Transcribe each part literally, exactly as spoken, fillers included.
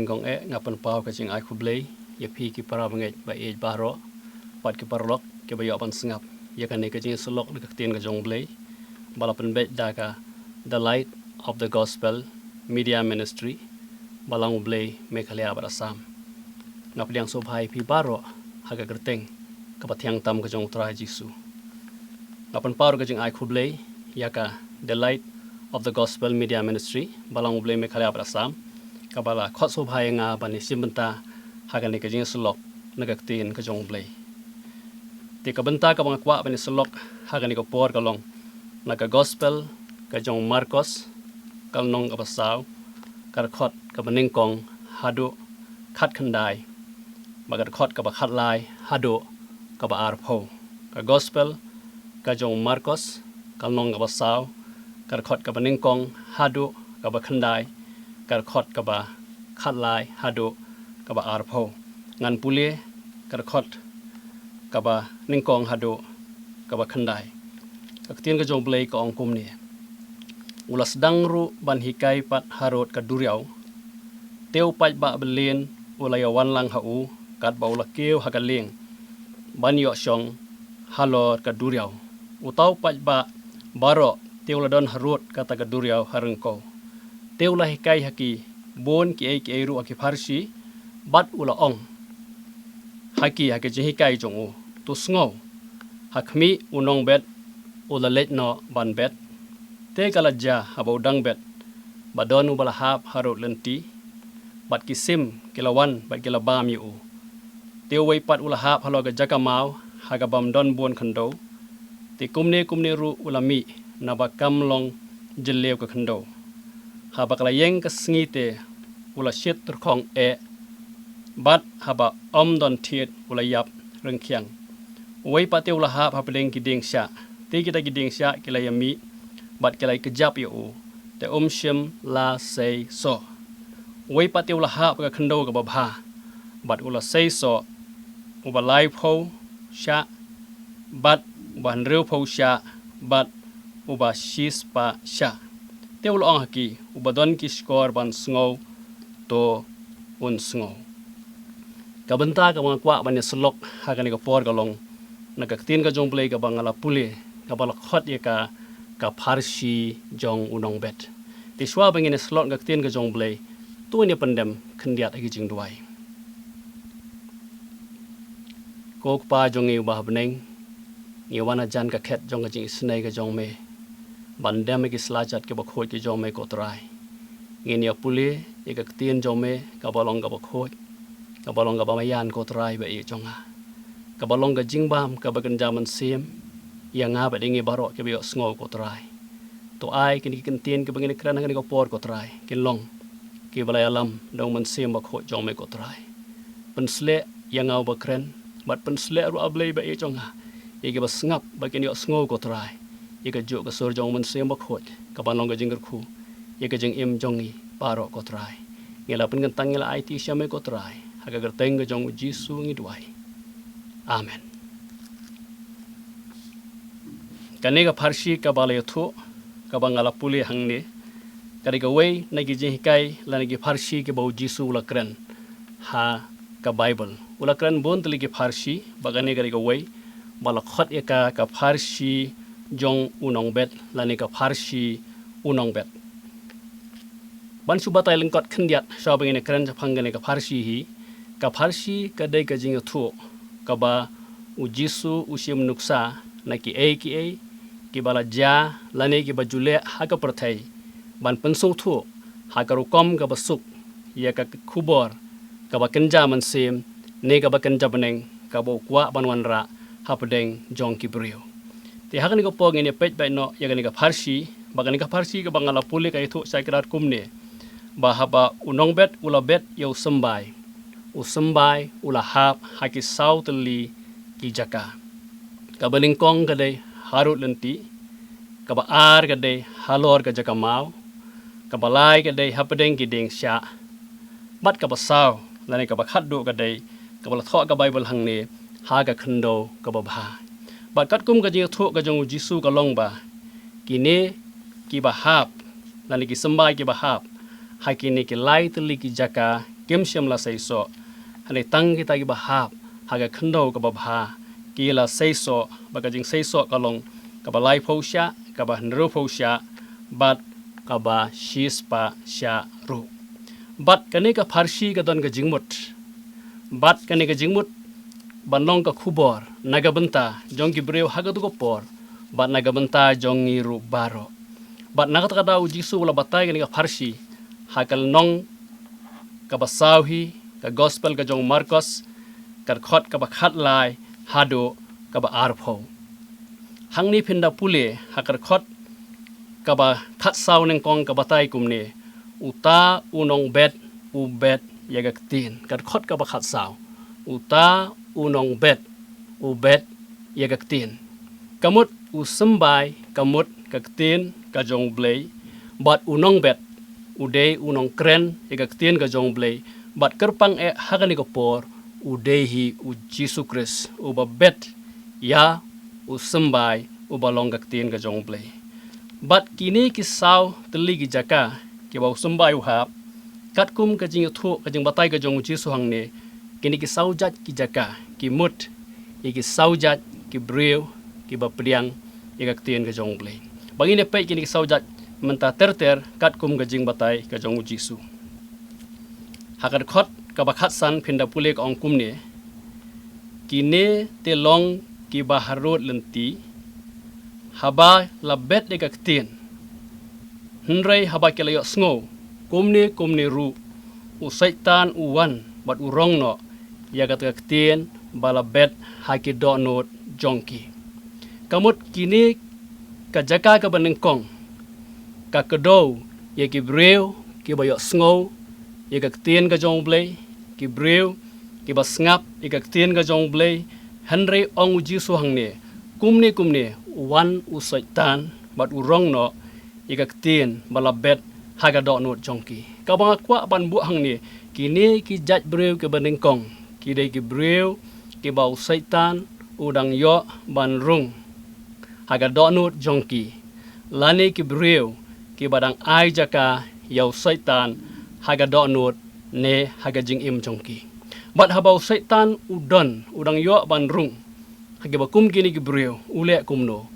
Kong eh, nga pynpaw ka jingai khublei ïa phi ki para bangeit ba ïeit baroh, bad ki paralok kiba ïoh ban sngap ïa kane ka jingïasyllok na ka ktien ka jong U Blei, ba la pynbeit da ka The Light of the Gospel Media Ministry, Balang U Blei, Meghalaya bad Assam. Nga pdiang sngewbha ïa phi baroh ha ka kyrteng kaba thiang tam ka jong U Trai Jisu. Nga pynpaw ruh ka jingai khublei ïa ka The Light of the Gospel Media Ministry, Balang U Blei, Meghalaya bad Assam, kaba la khot sngewbha ïa nga ban ïashim bynta ha kane ka jingïasyllok na ka ktien ka jong U Blei. Te ka bynta kaba nga kwah ban ïasyllok ha kane ka por ka long na ka Gospel ka jong u Markos, ka lynnong kaba saw, ka dkhot kaba nyngkong haduh khatkhyndai, bad ka dkhot kaba khatlai haduh kaba arphew. Ka Gospel ka jong u Markos, ka lynnong kaba saw, ka dkhot kaba nyngkong haduh kaba khyndai, ka dkhot kaba khatlai haduh kaba arphew. Ngan pule ka dkhot kaba nyngkong haduh kaba khyndai. Ka ktien ka jong U Blei ka ong kumne: U la sdang ruh ban hikai pat harud ka duriaw. Te u paidbah byllieng u la ïawan lang ha u, katba u la kiew ha ka lieng ban ïoh shong halor ka duriaw. Uta u paidbah baroh te u la don harud kata ka duriaw ha ryngkew. Te u la hikai ha ki bun kiei kiei ruh ha ki pharshi, bad u la ong ha ki ha ka jinghikai jong u: To sngew, ha khmih, u nongbet u la leit noh ban bet. Te ka la jia haba u dang bet, ba don uba la hap harud lynti, bad ki sim ki la wan bad ki la bam ïa u. Te uwei pat u la hap halor ka jaka maw, ha kaba ym don bun khyndew. Te kumne kumne ruh u la mih, naba kam long jylliew ka khyndew. Haba ka la ïeng ka sngi te u la shit tyrkhong eh, bad haba ym don thied u la ïap ryngkhiang. Uwei pat te u la hap hapdeng ki dieng shiah. Te kita ki dieng shiah ki la ïamih bad ki la ïakjap ïa u, te um shym la sei soh. Uwei pat te u la hap ha ka khyndew kaba bha, bad u la sei soh uba laiphew shiah, bad uba hynriewphew shiah, bad uba shispah shiah. Te u la ong ha ki: Uba don ki shkor ban sngew, to un sngew. Ka bynta kaba nga kwah ban ïasyllok ha kane ka por ka long na ka ktien ka jong U Blei kaba nga la pule, kaba la khot ïa ka, ka pharshi jong u nongbet. Te shuwa ba ngin ïasyllok na ka ktien ka jong U Blei, to ngin ïa pyndem khyndiat ha ki jingduwai. Ko Kpa jong ngi uba ha bneng, ngi wan hajan ka khet jong ka jingisynei ka jong me, ban dem ha ki sla jait kiba khuid ki jong me, ko Trai. Ngin ïa pule ïa ka ktien jong me kaba long kaba khuid, kaba long kaba maïan, ko Trai ba ïeit jong nga, kaba long ka jingbam kaba kynja mynsiem ïa nga bad ïa ngi baroh kiba ïohsngew, ko Trai. To ai kine ki kyntien kiba ngin ïa kren ha kane ka por, ko Trai, kin long kiba la ïalam da u Mynsiem Bakhuid jong me, ko Trai. Pynshlur ïa nga uba kren, bad pynshlur ruh, A Blei ba ïeit jong nga, ïa kiba sngap ba kin ïohsngew, ko Trai, ïa kajuh ka sur jong u Mynsiem Bakhuid, kaban long ka jingkyrkhu ïa ka jingim jong ngi baroh, ko Trai. Ngi la pynkyntang, ngi la aiti sha me, ko Trai, ha ka kyrteng ka jong u Jisu ngi duwai. Amen. Kane ka pharshi kaba la ïathuh, kaba nga la pule hangne, ka dei kawei na ki jinghikai lane ki pharshi kiba u Jisu u la kren ha ka Baibl. U la kren bun tylli ki pharshi, bad kane ka dei kawei ba la khot ïa ka, ka pharshi jong u nongbet lane ka pharshi u nongbet. Ban shu batai lyngkot khyndiat shuwa ba ngin ïa kren shaphang kane ka pharshi hi. Ka pharshi ka dei ka jingïathuh kaba u Jisu u shim nuksa na kiei kiei kiba la jia lane kiba ju leh ha ka pyrthei, ban pynsngewthuh ha ka rukom kaba suk ïa ka khubor kaba kynja mynsiem ne kaba kynja bneng kaba u kwah ban wanrah hapdeng jong ki briew. Te ha kane ka por ngin ïa peit beit noh ïa kane ka pharshi, ba kane ka pharshi kaba nga la pule ka ïathuh shai kdar kumne, ba haba u nongbet u la bet ïa u symbai, u symbai u la hap ha ki saw tylli ki jaka. Kaba nyngkong ka dei harud lynti, kaba ar ka dei halor ka jaka maw, kaba lai ka dei hapdeng ki dieng shiah, bad kaba saw lane kaba khatduh ka dei kaba la thoh ka Baibl hangne, ha ka khyndew kaba bha. Bad katkum ka jingïathuh ka jong u Jisu ka long ba kine kiba hap lane ki symbai kiba hap ha kine ki lai tylli ki jaka kim shym la seisoh. Hynrei tang kita kiba hap ha ka khyndew kaba bha ki la seisoh, ba ka jingseisoh ka long kaba laiphew shah, kaba hynriewphew shah, bad kaba shispah shah ruh. Bad kane ka pharshi ka don ka jingmut. Bad kane ka jingmut ban long ka khubor na ka bynta jong ki briew ha kato ka por, bad na ka bynta jong ngi ruh baroh. Bad na kata ka daw u Jisu u la batai kane ka pharshi ha ka lynnong kaba saw hi, ka gospel ka jong u Markos, ka dkhot kaba khatlai haduh kaba arphew. Hangne phin da pule ha ka dkhot kaba khatsaw nyngkong ka batai kumne: Uta u nongbet u bet ïa ka ktien. Ka dkhot kaba khatsaw: Uta u nongbet u bet ïa ka ktien. Ka mut u symbai ka mut ka ktien ka jong u Blei, bad u nongbet u dei u nongkren ïa ka ktien ka jong u Blei, bad kyrpang eh ha kane ka por u dei hi u Jisu Khrist uba bet ïa u symbai uba long ka ktien ka jong u Blei. Bad kine ki saw tylli ki jaka kiba u symbai u hap, katkum ka jingïathuh, ka jingbatai ka jong u Jisu hangne, kine ki saw jait ki jaka ki mut ïa ki saw jait ki briew kiba pdiang ïa ka ktien ka jong u Blei. Ba ngin ïa peit kine ki saw jait mynta ter ter katkum ka jingbatai ka jong u Jisu. Ha ka dkhot kaba khatsan phin da pule ka ong kumne: Kine te long kiba harud lynti haba la bet ïa ka ktien. Hynrei haba ki la ïohsngew kumne kumne ruh, u Soitan u wan bad u rong noh ïa kata ka ktien ba la bet ha ki dohnud jong ki. Ka mut kine ka jaka kaba nyngkong ka kdew ïa ki briew kiba ïohsngew ïa ka ktien ka jong u Blei, ki briew kiba sngap ïa ka ktien ka jong u Blei. Hynrei ong u Jisu hangne, kumne kumne u wan u Soitan bad u rong noh ïa ka ktien ba la bet ha ka dohnud jong ki. Kaba nga kwah ban buh hangne, kine ki jait briew kiba nyngkong ki dei ki briew kiba u Soitan u dang ïoh ban rung ha ka dohnud jong ki, lane ki briew kiba dang ai jaka ïa u Soitan ha ka dohnud ne ha ka jingim jong ki. Bad haba u Soitan u don, u dang ïoh ban rung ha kiba kum kine ki briew, u leh kumno?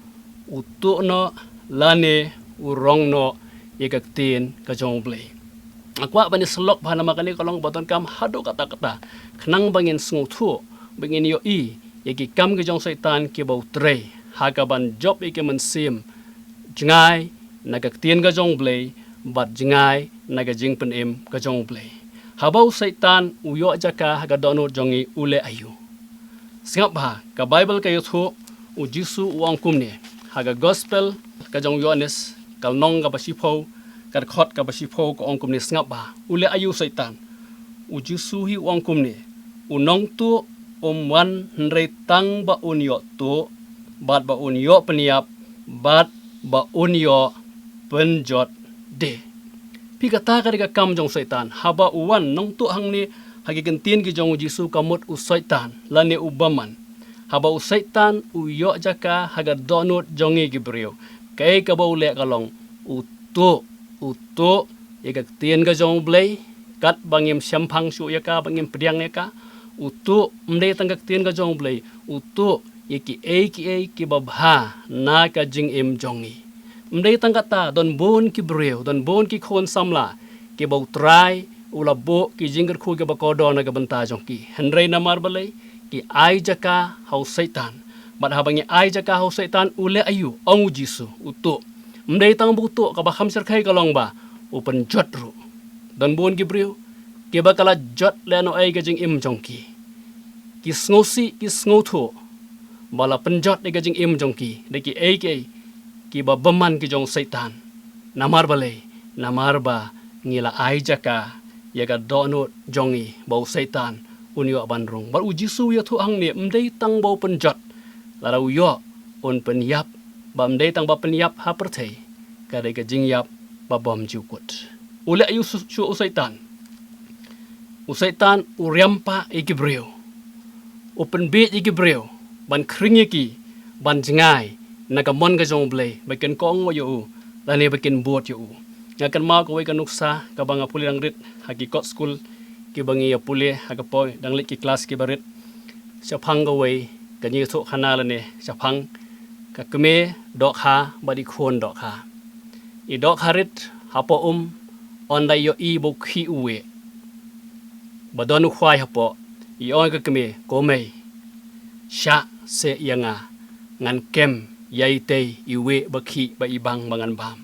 U tuh noh lane u rong noh ïa ka ktien ka jong u Blei. Nga kwah ban ïa sylok bha namar kane ka long ba donkam haduh katta katta, khnang ba ngin sngewthuh, ba ngin ïohi ïa ki kam ka jong u Soitan kiba u trei ha kaban jop ïa ki mynsiem jngai na ka ktien ka jong u Blei bad jngai na ka jingpynim ka jong u Blei. Haba u Soitan u ïoh jaka ha ka dohnud jong ngi, u leh aïu? Sngap bha, ka Baibl ka ïathuh, u Jisu u ong kumne ha ka gospel ka jong u Ïoannis, ka lynnong kaba shiphew, ka dkhot kaba shiphew ka ong kumne, sngap bha. U leh aïu u Soitan? U Jisu hi u ong kumne: U nongtuh um wan hynrei tang ba un ïoh tuh, bad ba un ïoh pynïap, bad ba un ïoh pynjot de. Phi, kata ka dei ka kam jong u Soitan. Haba u wan, nongtuh hangne ha ki kyntien ki jong u Jisu ka mut u Soitan lane u bymman. Haba u Soitan u ïoh jaka ha ka dohnud jong ngi ki briew, kaei kaba u leh ka long, u tuh, u tuh ïa ka ktien ka jong u Blei, katba ngim shemphang shuh ïa ka, ba ngim pdiang ïa ka. U tuh, ym dei tang ka ktien ka jong u Blei, u tuh ïa kiei kiei kiba bha na ka jingim jong ngi. Ym dei tang kata, don bun ki briew, don bun ki khun samla kiba u Trai u la buh ki jingkyrkhu kiba kordor na ka bynta jong ki. Hynrei namar balei? Ki ai jaka ha u Soitan. Bad haba ngi ai jaka ha u Soitan, u leh aïu? Ong u Jisu, u tuh. Ym dei tang ba u tuh, kaba kham shyrkhei ka long ba u pynjot ruh. Don bun ki briew kiba ka la jot lehnohei ka jingim jong ki, ki sngewsih, ki sngewthuh ba la pynjot ïa ka jingim jong ki da kiei kiei kiba bymman ki jong u Soitan. Namar balei? Namar ba ngi la ai jaka ïa ka dohnud jong ngi ba u Soitan un ïoh ban rung. Bad u Jisu u ïathuh hangne, ym dei tang ba u pynjot, lada u ïoh un pynïap, bad ym dei tang ba pynïap ha pyrthei, ka dei ka jingïap ba bymjukut. U leh aïu shuh, shuh u Soitan? U Soitan u riam pah ïa ki briew, u pynbiej ïa ki briew ban khring ïa ki ban jngai na ka mon ka jong u Blei, ba kin kohnguh ïa u lane ba kin bud ïa u. Nga kynmaw kawei ka nuksa kaba nga pule dang rit ha ki kot skul Kiba ngi ïa pule ha ka por dang leit ki klas kiba rit. Shaphang kawei ka jingïathuhkhana lane shaphang ka kmie dohkha bad i khun dohkha. I dohkha rit hapoh um, ynda i ïohi ba u khih u wieh, ba don u khwai hapoh, i ong ïa ka kmie, ko mei, shah seh ïa nga, ngan kem ïa itei i wieh ba khih ba i bang ba ngan bam.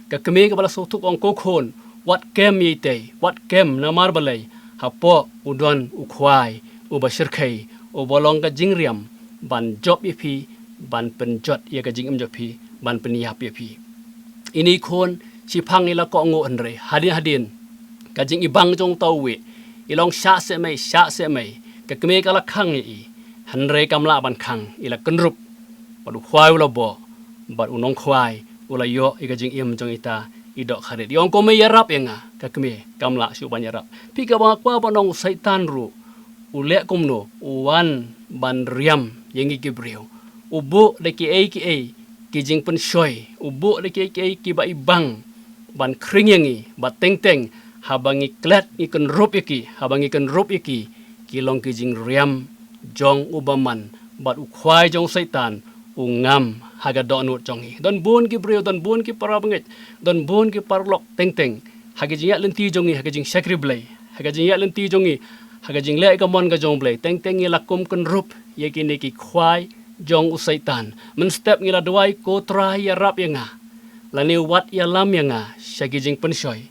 Ka kmie kaba la sngewthuh ka ong, ko khun, wat kem ïa itei, wat kem, namar balei, hapoh u don u khwai uba shyrkhei, uba long ka jingriam ban jop ïa phi, ban pynjot ïa ka jingim jong phi, ban pynïap ïa phi. Ine i khun, shiphang i la kohnguh, hynrei hadien hadien ka jingibang jong uta u wieh, i long, shah seh mei, shah seh mei. Ka kmie ka la khang ïa i, hynrei kam lah ban khang, i la kynrup. Bad u khwai u la boh, bad u nongkhwai u la ïoh ïa ka jingim jong ita i dohkha rit. I ong, ko mei, ïarap ïa nga. Ka kmie kam lah shuh ban ïarap. Phi, kaba nga kwah ban ong, u Soitan ruh u leh kumno, u wan ban riam ïa ngi ki briew. U buh da kiei kiei ki jingpynshoi, u buh da kiei kiei kiba i bang ban khring ïa ngi, bad teng teng haba ngi klet, ngi kynrup ïa ki, haba ngi kynrup ïa ki, ki long ki jingriam jong u bymman, bad u khwai jong u Soitan u ngam ha ka dohnud jong ngi. Don bun ki briew, don bun ki para bangeit, don bun ki paralok teng teng, ha ka jingïaid lynti jong ngi, ha ka jingshakri Blei, ha ka jingïaid lynti jong ngi, ha ka jingleh ka mon ka jong u Blei, teng teng ngi la kum kynrup ïa kine ki khwai jong u Soitan. Mynstep ngi la duwai, ko Trai, ïarap ïa nga, lane wat ïalam ïa nga sha ki jingpynshoi.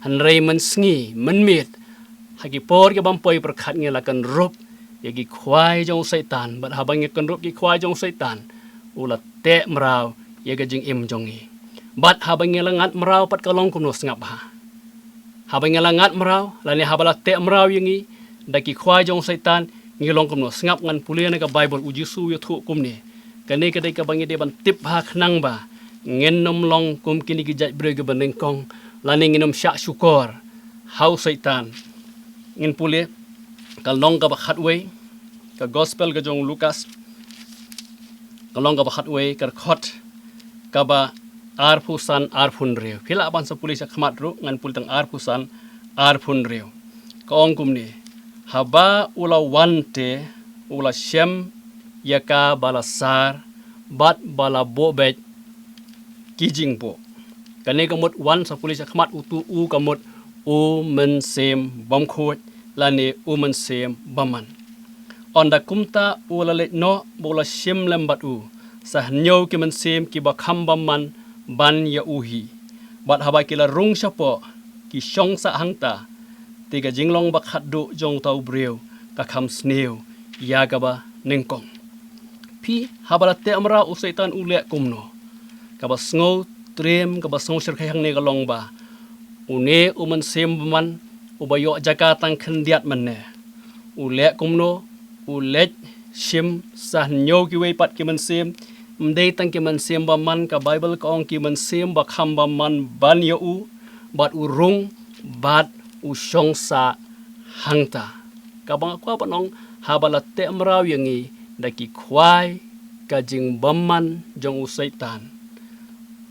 Hynrei mynsngi mynmiet, ha ki por ki bym poi pyrkhat, ngi la kynrup ïa ki khwai jong u Soitan. Bad haba ngi kynrup ki khwai jong u Soitan, u la teh mraw ïa ka jingim jong ngi. Bad haba ngi la ngat mraw pat ka long kumno, sngap bha. Haba ngi la ngat mraw, lane haba la teh mraw ïa ngi da ki khwai jong u Soitan, ngi long kumno, sngap. Ngan pule na ka Baibl, u Jisu u ïathuh kumne. Kane ka dei kaba ngi dei ban tip bha khnang ba ngin ym long kum kine ki jait briew kiba nyngkong, lane ngin ym shah shukor ha u Soitan. Ngin pule ka lynnong kaba khatwei, ka Gospel ka jong u Lukas, ka lynnong kaba khatwei, ka dkhot kaba arphew san, arphew hynriew. Phi lah ban sa pule shakhmat ruh, ngan pule tang arphew san, arphew hynriew. Ka ong kumne, haba u la wan te, u la shem ïa ka ba la sar bad ba la buh beit ki jingbuh. Kane ka mut wan, sa pule shakhmat, utu u ka mut u Mynsiem Bakhuid, lane u Mynsiem Bymman. Ynda kumta u la leit noh bad u la shim lem bad u sa hynñiew ki mynsiem kiba kham bymman ban ïa u hi. Bad haba ki la rung shapoh, ki shong sah hangta. Te ka jinglong ba khatduh jong uta u briew ka kham sniew ïa kaba nyngkong. Phi, haba la teh mraw, u Soitan u leh kumno? Kaba sngew triem, kaba sngew shyrkhei hangne ka long ba une u Mynsiem Bymman uba ïoh jaka tang khyndiat mynne, u leh kumno? U leit shim sa hynñiew kiwei pat ki mynsiem. Ym dei tang ki mynsiem bymman, ka Baibl ka ong ki mynsiem ba kham bymman ban ïa u, bad u rung, bad u shong sah hangta. Kaba nga kwah ban ong, haba la teh mraw ïa ngi da ki khwai ka jingbymman jong u Soitan,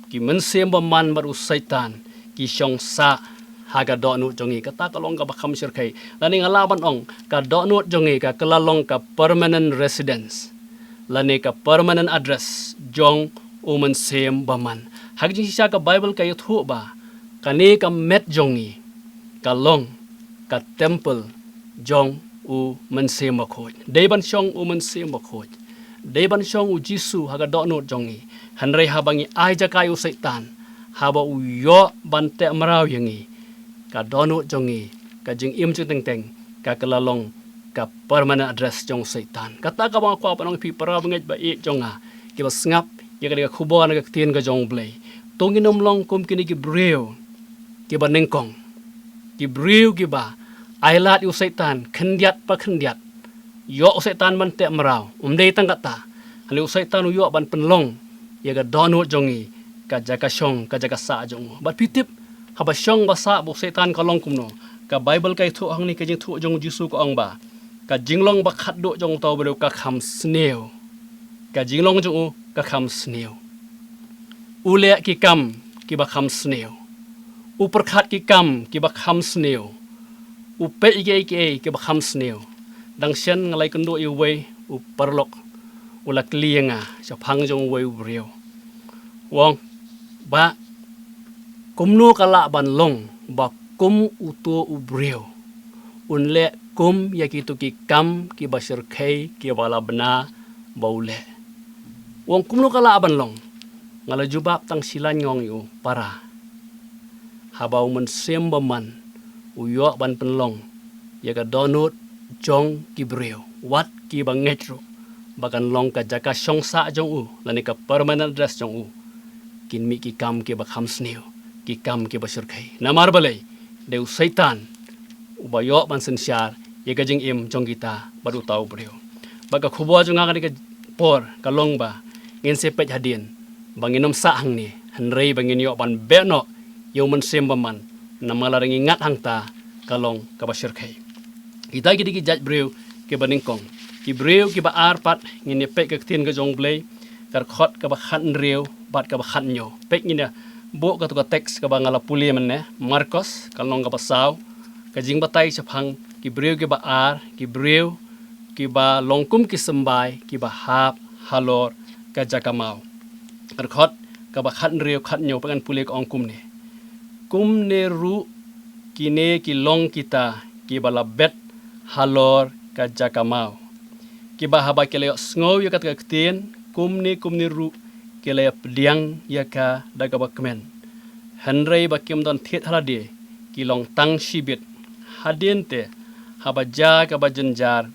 ki mynsiem bymman bad u Soitan ki shong sah ha ka dohnud jong ngi. Kata ka long kaba kham shyrkhei. Lane nga lah ban ong, ka dohnud jong ngi ka, ka la long ka permanent residence, lane ka permanent address jong u Mynsiem Bymman. Ha ka jingshisha ka Baibl ka ïathuh ba kane ka met jong ngi ka long ka temple jong u Mynsiem Bakhuid. Dei ban shong u Mynsiem Bakhuid, dei ban shong u Jisu ha ka dohnud jong ngi. Hynrei haba ngi ai jaka ïa u Soitan, haba u ïoh ban teh mraw ïa ngi, ka dohnud jong ngi, ka jingim jingteng teng, ka, ka la long ka permanent address jong u Soitan. Kata kaba nga kwah ban ong ïa phi para bangeit ba ïeit jong nga, kiba sngap ïa kane ka khubor na ka ktien ka jong u Blei. To ngin ym long kum kine ki briew kiba nyngkong, ki briew kiba ailad ïa u Soitan khyndiat pa khyndiat. Ïoh u Soitan ban teh mraw. Ym dei tang kata, hynrei u Soitan u ïoh ban pynlong ïa ka dohnud jong ngi, ka jaka shong, ka jaka sah jong u. Bad phi tip, haba shong ba sah bad u Soitan ka long kumno? Ka Baibl ka ïathuh hangne, ka jingthuh jong u Jisu ka ong ba ka jinglong ba khatduh jong uta u briew ka kham sniew. Ka jinglong jong u ka kham sniew. U leh ki kam kiba kham sniew. U pyrkhat ki kam kiba kham sniew. u peit ïa kiei kiei kiba kham sniew. Dang shen nga la ïakynduh ïa uwei u paralok, u la kylli ïa nga shaphang jong uwei u briew. U ong, "Bah, kumno ka lah ban long ba kum uto u briew un leh kum ïa kito ki kam kiba shyrkhei kiba la bna ba u leh?" U ong, "Kumno ka lah ban long?" Nga la jubab tang shi lain, nga ong ïa u, "Para, haba u Mynsiem Bymman u ïoh ban pynlong ïa ka dohnud jong ki briew, wat kiba ngeit ruh, ba kan long ka jaka shong sah jong u lane ka permanent address jong u, kin mih ki kam kiba kham sniew, ki kam kiba shyrkhei. Namar balei? Dei u Soitan uba ïoh ban synshar ïa ka jingim jong kita bad uta u briew." Bad ka khubor jong nga kane ka por ka long ba ngin sa peit hadien, ba ngin ym sah hangne, hynrei ba ngin ïoh ban beh noh ïa u Mynsiem Bymman, namar lada ngi ngat hangta ka long kaba shyrkhei. Kita ki dei ki jait briew kiba nyngkong. Ki briew kiba ar pat, ngin ïa peit ka ktien ka jong U Blei, ka dkhot kaba khathynriew bad kaba khathynñiew. Peit, ngin ïa buh kato ka teks kaba nga la pule mynne, Markos, ka lynnong kaba saw, ka jingbatai shaphang ki briew kiba ar, ki briew kiba long kum ki symbai kiba hap halor ka jaka maw. Ka dkhot kaba khathynriew, khathynñiew, peit, ngan pule, ka ong kumne: "Kumne ruh kine ki long kita kiba la bet halor ka jaka maw, kiba haba ki la ïohsngew ïa kata ka ktien, kumne kumne ruh ki la ïa pdiang ïa ka da kaba kmen. Hynrei ba kim don thied ha lade, ki long tang shibit. Hadien te, haba jia kaba jynjar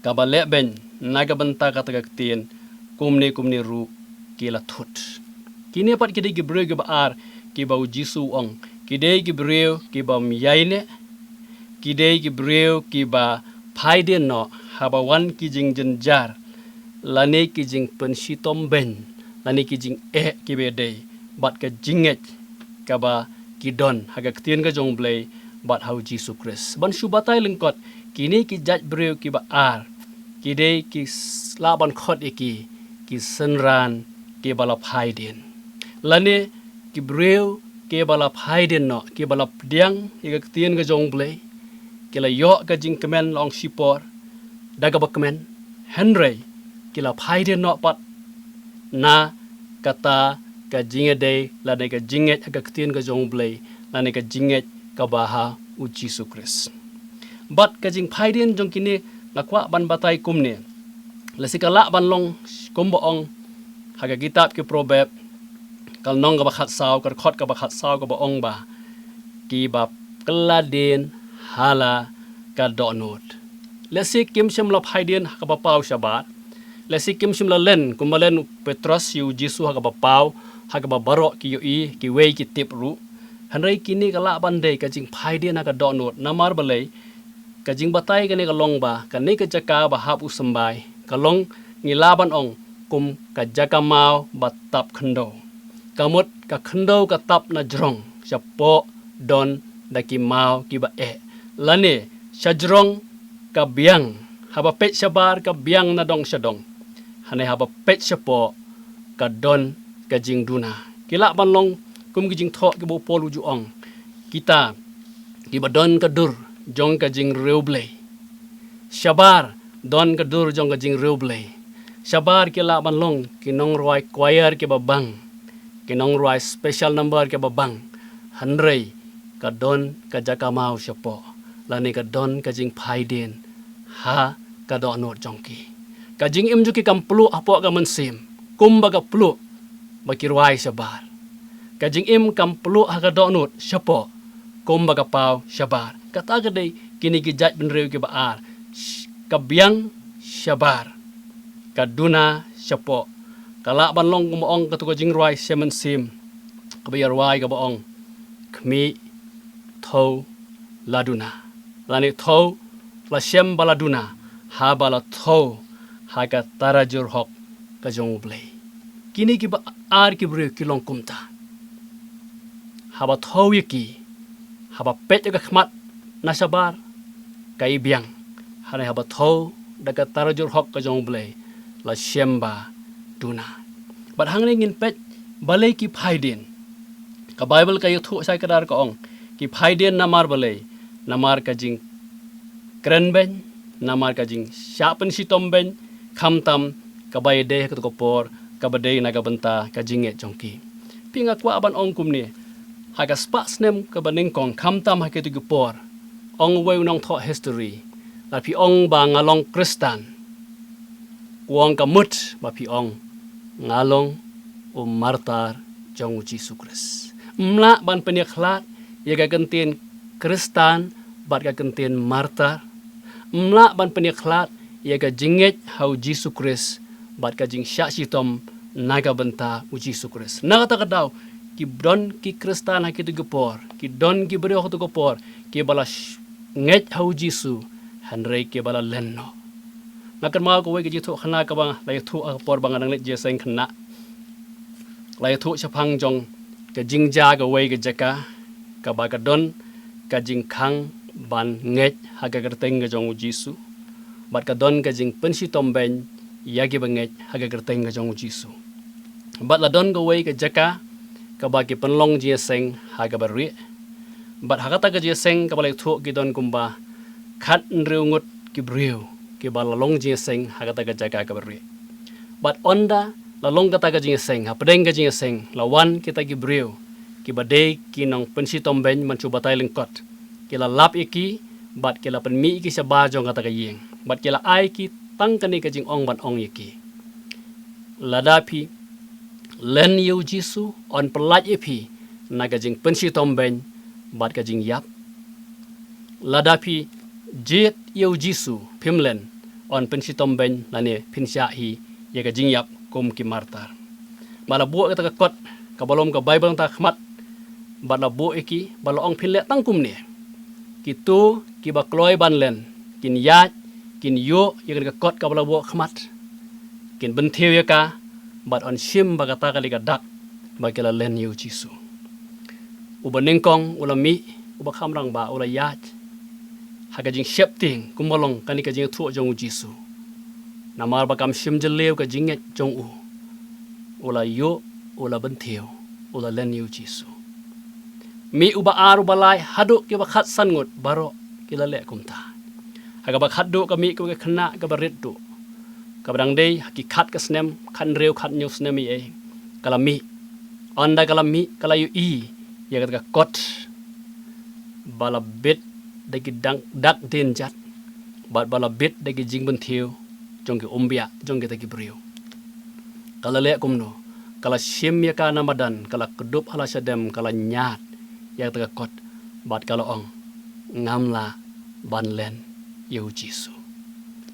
kaba lehbeiñ na ka bynta kata ka ktien, kumne kumne ruh ki la thut." Kine pat ki dei ki briew kiba ar kiba U Jisu u ong ki dei ki briew kiba ym ïaineh, ki dei ki briew kiba phaidien noh haba wan ki jingjynjar lane ki jingpynshitom beiñ lane ki jingeh kiba ïadei bad ka jingngeit kaba ki don ha ka ktien ka jong U Blei bad ha U Jisu Khrist. Ban shu batai lyngkot, kine ki jait briew kiba ar ki dei ki s-, lah ban khot ïa ki ki synran kiba la phaidien, lane ki briew kiba la phaidien noh, kiba la pdiang ïa ka ktien ka jong U Blei, ki la ïoh ka jingkmen, la ong shipor, da kaba kmen, hynrei ki la phaidien noh pat na kata ka jingïadei lane ka jingngeit ha ka ktien ka jong U Blei lane ka jingngeit kaba ha U Jisu Khrist. Bad ka jingphaidien jong kine nga kwah ban batai kumne. Lehse ka lah ban long kumba ong ha ka kitab ki Proverb, ka lynnong kaba khatsaw, ka dkhot kaba khatsaw, kaba ong ba, "Kiba kylla dien ha la ka dohnud." Lehse kim shym la phaidien ha kaba paw shabar. Lehse kim shym la len kumba len u Petros ïa U Jisu ha kaba paw, ha kaba baroh ki ïohi, kiwei ki tip ruh. Hynrei kine ka lah ban dei ka jingphaidien ha ka dohnud. Namar balei? Ka jingbatai kane ka long ba kane ka jaka ba hap u symbai ka long, ngi lah ban ong, kum ka jaka maw ba tap khyndew. Ka mut ka khyndew ka tap na jrong, shapoh don da ki maw kiba eh, lane sha jrong ka biang, haba peit shabar ka biang na dong sha dong, hynrei haba peit shapoh ka don ka jingduna. Ki lah ban long kum ki jingthoh kiba u Paul u ju ong, kita kiba don ka dur jong ka jingriewblei. Shabar don ka dur jong ka jingriewblei. Shabar ki lah ban long ki nongrwai choir kiba bang, ki nongrwai special number kiba bang, hynrei ka don ka jaka maw shapoh, lane ka don ka jingphaidien ha ka dohnud jong ki. Ka jingim jong ki kam pluh hapoh ka mynsiem kumba ka pluh ba ki rwai shabar. Ka jingim kam pluh ha ka dohnud shapoh kumba ka paw shabar. Kata ka dei kine ki jait bynriew kiba ar. Sh-, ka biang shabar, ka duna shapoh. Ka lah ban long kumba ong kato ka jingrwai sha mynsiem kaba ïa rwai kaba ong, khmih, thew, la duna. Lane thew, la shem ba la duna haba la thew ha ka tarajur hok ka jong U Blei. Kine kiba ar ki briew ki long kumta. Haba thew ïa ki, haba peit ïa ka khmat na shabar, ka i biang. Hynrei haba thew da ka tarajur hok ka jong U Blei, la shem ba duna. Bad hangne ngin peit balei ki phaidien. Ka Baibl ka ïathuh shai kdar, ka ong, ki phaidien namar balei? namar ka jingkren beiñ, namar ka jingshah pynshitom beiñ, khamtam kaba ïadei ha kato ka por, kaba dei na ka bynta ka jingngeit jong ki. Phi, nga kwah ban ong kumne, ha ka spah snem kaba nyngkong, khamtam ha kito ki por, ong uwei u nongthoh history, la phi ong ba nga long Khristan, u ong ka mut ba phi ong nga long u martar jong u Jisu Khrist. Ym lah ban pynïakhlad ïa ka kyntien Khristan bad ka kyntien martar. Ym lah ban pynïakhlad ïa ka jingngeit ha u Jisu Khrist bad ka jingshah shitom na ka bynta u Jisu Khrist. Na kata ka daw, ki don ki Khristan ha kito ki por, ki don ki briew ha kato ka por, kiba la sh-, ngeit ha u Jisu, hynrei kiba la len noh. Nga kynmaw kawei ka jingthoh khynnah kaba la ïathuh ha ka por ba nga dang leit jingïaseng khynnah. La ïathuh shaphang jong ka jingjia kawei ka jaka, kaba ka don ka jingkhang ban ngeit ha ka kyrteng ka jong u Jisu, bad ka don ka jingpynshitom beiñ ïa kiba ngeit ha ka kyrteng ka jong u Jisu. Bad la don kawei ka jaka kaba ki pynlong jingïaseng ha kaba rieh. Bad ha kata ka jingïaseng kaba la ïathuh ki don kumba khathynriew ngut ki briew kiba la long jingïaseng ha kata ka jaka kaba rieh. Bad ynda la long kata ka jingïaseng, hapdeng ka jingïaseng la wan kita ki briew kiba dei ki nongpynshitom beiñ, man shu batai lyngkot. Ki la lap ïa ki bad ki la pynmih ïa ki shabar jong kata ka ïing, bad ki la ai ki tang kane ka jingong ban ong ïa ki: Lada phi len ïa u Jisu, yn pyllait ïa phi na ka jingpynshitom beiñ bad ka jingïap. Lada phi jied ïa u Jisu, phim len, yn pynshitom beiñ lane phin shah hi ïa ka jingïap kum ki martar. Bad la buh kata ka kot kaba lum ka Baibl hangta ha khmat, bad la buh ïa ki, bad la ong: Phin leh tang kumne. Kito kiba kloi ban len kin ïaid, kin ïoh ïa kane ka kot kaba la buh ha khmat, kin bynthiew ïa ka, bad yn shim ba kata ka dei ka dak ba ki la len ïa u Jisu. Uba nyngkong u la mih, uba kham rangbah u la ïaid ha ka jingsheptieng kumba long kane ka jingïathuh jong u Jisu. Namar ba kam shim jylliew ka jingngeit jong u, u la ïoh, u la bynthiew, u la len ïa u Jisu. Mih uba ar, uba lai, haduh kiba khatsan ngut, baroh ki la leh kumta. Ha kaba khatduh ka mih kawei ka khynnah kaba rit duh, kaba dang dei ha ki khat ka snem, khathynriew khathynñiew snem ei ei. Ka la mih. Ynda ka la mih, ka la ïohi ïa kata ka kot ba la bit da ki dak, dak dienjat, bad ba la bit da ki jingbynthiew jong ki umbiah jong kita ki briew. Ka la leh kumno? Ka la shim ïa ka na madan, ka la kdup ha la shadem, ka la ñiad ïa kata ka kot, bad ka la ong: Ngam lah ban len ïa u Jisu.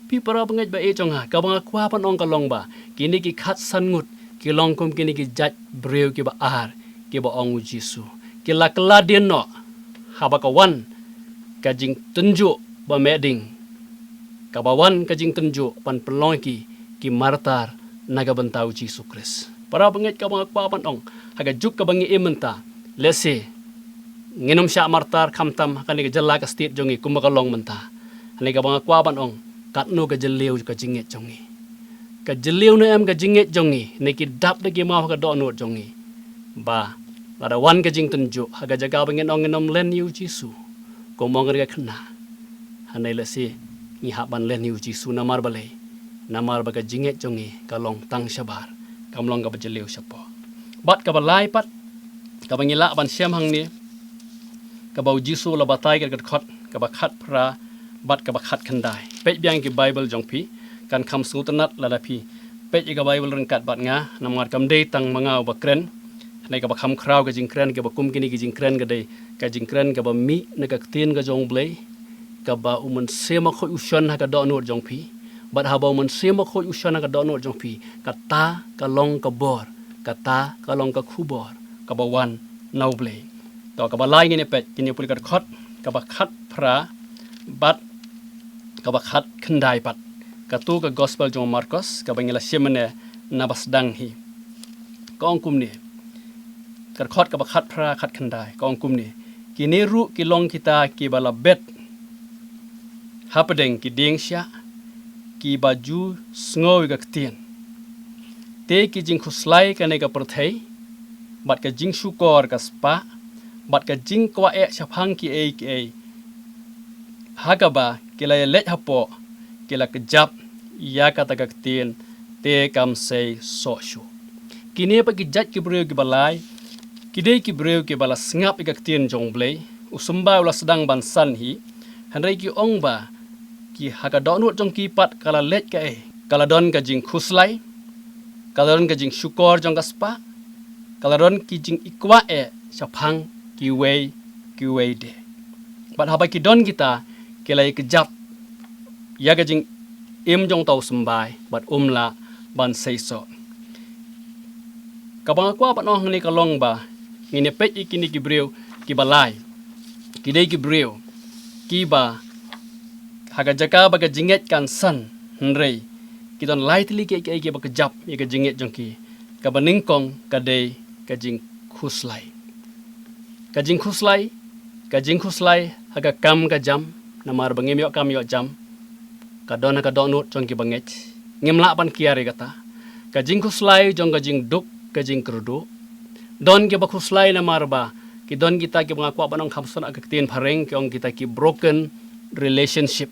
Phi para bangeit ba ïeit jong nga, kaba nga kwah ban ong ka long ba kine ki khatsan ngut ki long kum kine ki jait briew kiba ar, kiba ong u Jisu. Ki la kylla dien noh haba ka wan ka jingtynjuh ba meh ding, kaba wan ka jingtynjuh ban pynlong ïa ki ki martar na ka bynta u Jisu Khrist. Para bangeit, kaba nga kwah ban ong, ha ka juk kaba ngi im mynta, lehse ngin ym shah martar khamtam ha kane ka jylla, ka state jong ngi, kumba ka long mynta. Hangne kaba nga kwah ban ong, katno ka jylliew ka jingngeit jong ngi? Ka jylliew ne em ka jingngeit jong ngi, ne ki dap da ki maw ha ka dohnud jong ngi? Ba lada wan ka jingtynjuh, ha ka jaka ba ngin ong ngin ym len ïa u Jisu, kum ong ka khynnah, hangne lehse ngi hap ban len ïa u Jisu. Namar balei? Namar ba ka jingngeit jong ngi ka long tang shabar, kam long kaba jylliew shapoh. Bad kaba lai pat kaba ngi lah ban shem hangne, kaba u Jisu u la batai, ka dkhot kaba khatphra bad kaba khatkhyndai. Peit biang ki Baibl jong phi, kan kham sngewtynnat lada phi peit ïa ka Baibl ryngkat bad nga, namar kam dei tang ma nga uba kren. Hangne kaba kham khraw ka jingkren, kaba kum kine ki jingkren, ka dei ka jingkren kaba mih na ka ktien ka jong u Blei, kaba u Mynsiem Bakhuid u shon ha ka dohnud jong phi. Bad haba u Mynsiem Bakhuid u shon ha ka dohnud jong phi, kata ka long ka bor, kata ka long ka khubor kaba wan na u Blei. To, kaba lai ngin ïa peit, ngin ïa pule ka dkhot kaba khatphra bad kaba khatkhyndai pat. Kato ka Gospel jong u Markos, kaba ngi la shim mynne naba sdang hi. Ka ong kumne, ka dkhot kaba khatphra, khatkhyndai, ka ong kumne: Kine ruh ki long kita kiba la bet hapdeng ki dieng shiah, kiba ju sngew ïa ka ktien. Te ki jingkhuslai kane ka pyrthei, bad ka jingshukor ka spah, bad ka jingkwah eh shaphang kiei kiei, Ha kaba ki la ïaleit hapoh, ki la kjap ïa kata ka ktien, te kam sei soh shuh. Kine pat ki jait ki briew kiba lai, ki dei ki briew kiba la sngap ïa ka ktien jong U Blei. U symbai u la sdang ban san hi, hynrei ki ong ba ki ha ka dohnud jong ki pat ka la leit kaei, ka la don ka jingkhuslai, ka la don ka jingshukor jong ka spah, ka la don ki jingïakwah eh shaphang kiwei kiwei de. Bad haba ki don kita, ki la ïa kjap ïa ka jingim jong uta u symbai bad um lah ban sei soh. Kaba nga kwah ban ong hangne ka long ba ngin ïa peit ïa kine ki briew kiba lai, ki dei ki briew kiba ha ka jaka ba ka jingngeit kan san, hynrei ki don lai tylli kiei kiei kiba kjap ïa ka jingngeit jong ki. Kaba nyngkong ka dei ka jingkhuslai. Ka jingkhuslai, ka jingkhuslai ha ka kam ka jam, namar ba ngim ïoh kam ïoh jam, ka don ha ka dohnud jong kiba ngeit. Ngim lah ban kiar ïa kata. Ka jingkhuslai jong ka jingduk, ka jingkyrduh. Don kiba khuslai namar ba ki don kita kiba nga kwah ban ong kham sngewtynnat ha ka ktien phareng, ki ong kita ki broken relationship.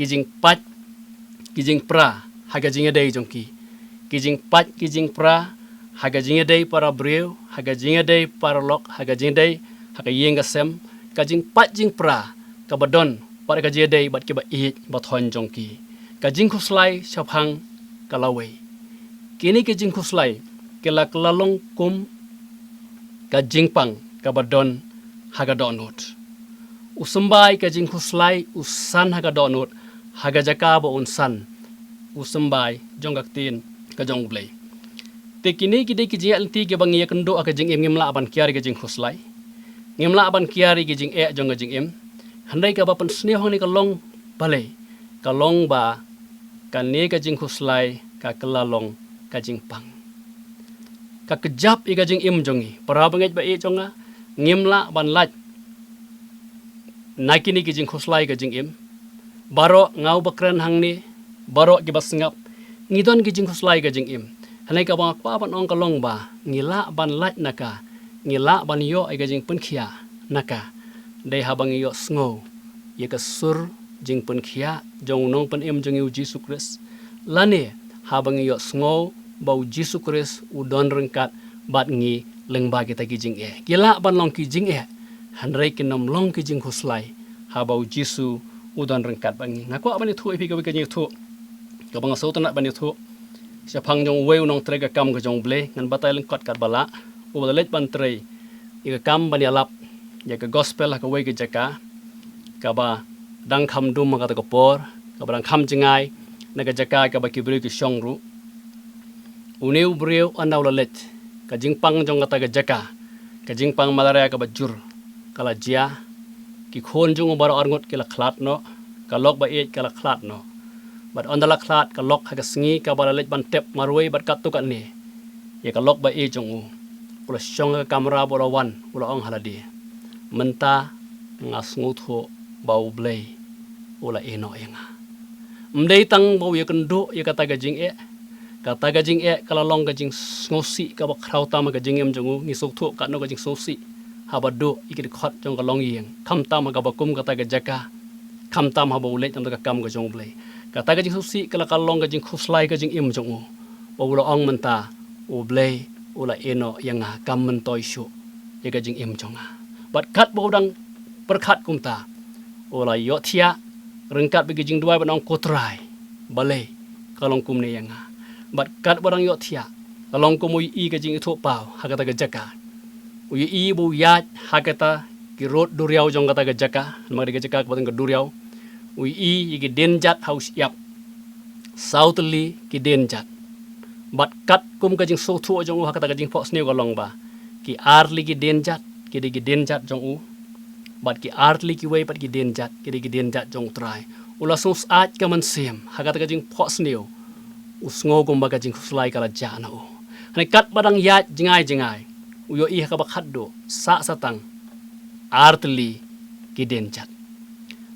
Ki jingpait, ki jingpra ha ka jingïadei jong ki. Ki jingpait, ki jingpra ha ka jingïadei para briew, ha ka jingïadei paralok, ha ka jingïadei ha ka ïing ka sem. Ka jingpait jingpra kaba don bad ka jingïadei bad kiba ïeit ba thoiñ jong ki. Ka jingkhuslai shaphang ka lawei. Kine ki jingkhuslai ki la kylla long kum ka jingpang kaba don ha ka dohnud. U symbai ka jingkhuslai u san ha ka dohnud, ha ka jaka ba un san u symbai jong ka ktien ka jong U Blei. Te kine ki dei ki jingeh lynti kiba ngi ïakynduh ha ka jingim, ngim lah ban kiar ïa ka jingkhuslai. Ngim lah ban kiar ïa ka jingeh jong ka jingim. Hynrei kaba pynsniew hangne ka long balei? Ka long ba kane ka jingkhuslai ka kylla long ka jingpang. Ka kjap ïa ka jingim jong ngi. Para bangeit ba ïeit jong nga, ngim lah ban lait na kine ki jingkhuslai ka jingim. Baroh nga uba kren hangne, baroh kiba sngap, ngi don ki jingkhuslai ka jingim. Hynrei kaba nga kwah ban ong ka long ba ngi lah ban lait na ka, ngi lah ban ïoh ïa ka jingpynkhiah na ka, dei haba ngi ïohsngew ïa ka sur jingpynkhiah jong u Nongpynim jong ngi U Jisu Khrist, lane haba ngi ïohsngew ba U Jisu Khrist u don ryngkat bad ngi lyngba kita ki jingeh. Ki lah ban long ki jingeh, hynrei kin ym long ki jingkhuslai haba U Jisu u don ryngkat bad ngi. Nga kwah ban ïathuh ïa phi kawei ka jingïathuh kaba nga sngewtynnat ban ïathuh shaphang jong uwei u nongtrei ka kam ka jong U Blei. Ngan batai lyngkot katba lah. Uba la leit ban trei ïa ka kam ban ïalap ïa ka gospel ha kawei ka jaka kaba dang kham dum ha kata ka por, kaba dang kham jngai na ka jaka kaba ki briew ki shong ruh. Une u briew ynda u la leit, ka jingpang jong kata ka jaka, ka jingpang malaria kaba jur ka la jia. Ki khun jong u baroh arngut ki la khlad noh, ka lok ba ïeit ka la khlad noh. Bad ynda la khlad ka lok, ha ka sngi kaba la leit ban tep marwei bad katto katne ïa ka lok ba ïeit jong u, u la shong ha ka kamra bad u la wan, u la ong ha lade, mynta nga sngewthuh ba U Blei u la ïehnoh ïa nga. Ym dei tang ba u ïakynduh ïa kata ka jingeh. Kata ka jingeh ka la long ka jingsngewsih kaba khraw tam ha ka jingim jong u. Ngi sngewthuh katno ka jingsngewsih haba duh ïa ki dkhot jong ka longïing, khamtam ha kaba kum kata ka jaka, khamtam haba u leit na ka kam ka jong U Blei. Kata ka jingsngewsih ka la ka long ka jingkhuslai ka jingim jong u, ba u la ong mynta U Blei u la ïehnoh ïa nga, kam myntoi shuh ïa ka jingim jong nga. Bad katba u dang pyrkhat kumta, u la ïohthiah ryngkat bad ki jingduwai ban ong, Ko Trai, balei ka long kumne ïa nga? Bad katba u dang ïohthiah, ka long kum u ïohi ka jingithuhpaw ha kata ka jaka. U ïohi ba u ïaid ha kata ki rud duriaw jong kata ka jaka, namar ka jaka kaba don ka duriaw. U ïohi ïa ki dienjat ha u shyiap. Saw tylli ki dienjat. Bad katkum ka jingsngewthuh jong u ha kata ka jingphohsniew ka long ba ki ar tylli ki dienjat ki dei ki dienjat jong u, bad ki ar tylli kiwei pat ki dienjat ki dei ki dienjat jong U Trai. U la sngewsyaid ka mynsiem ha kata ka jingphohsniew. U sngew kumba ka jingkhuslai ka la jah na u. Hynrei katba dang ïaid jngai jngai, u ïohi ha kaba khatduh, sah satang ar tylli ki dienjat.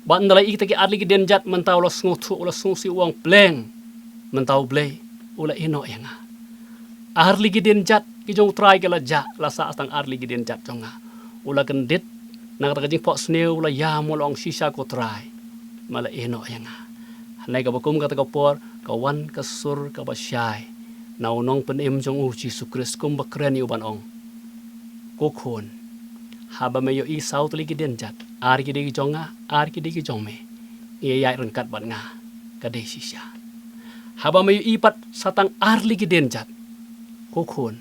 Bad ynda la ïohi kita ki ar tylli ki dienjat, mynta u la sngewthuh, u la sngewsih, u ong, Pleng, mynta U Blei u la ïehnoh ïa nga. Ar tylli ki dienjat ki jong U Trai ki la jah, la sah satang ar tylli ki dienjat jong nga. U la kyndit na kata ka jingphohsniew, u la ïam, u la ong, Shisha Ko Trai, ma la ïehnoh ïa nga. Hynrei kaba kum kata ka por, ka wan ka sur kaba shai na u nongpynim jong u Jisu Khrist kumba kren ïa u ban ong, ko khun, haba me ïohi saw tylli ki dienjat, ar ki dei ki jong nga, ar ki dei ki jong me, ïaid ryngkat bad nga, ka dei shisha. Haba me ïohi pat sa tang ar tylli ki dienjat, ko khun,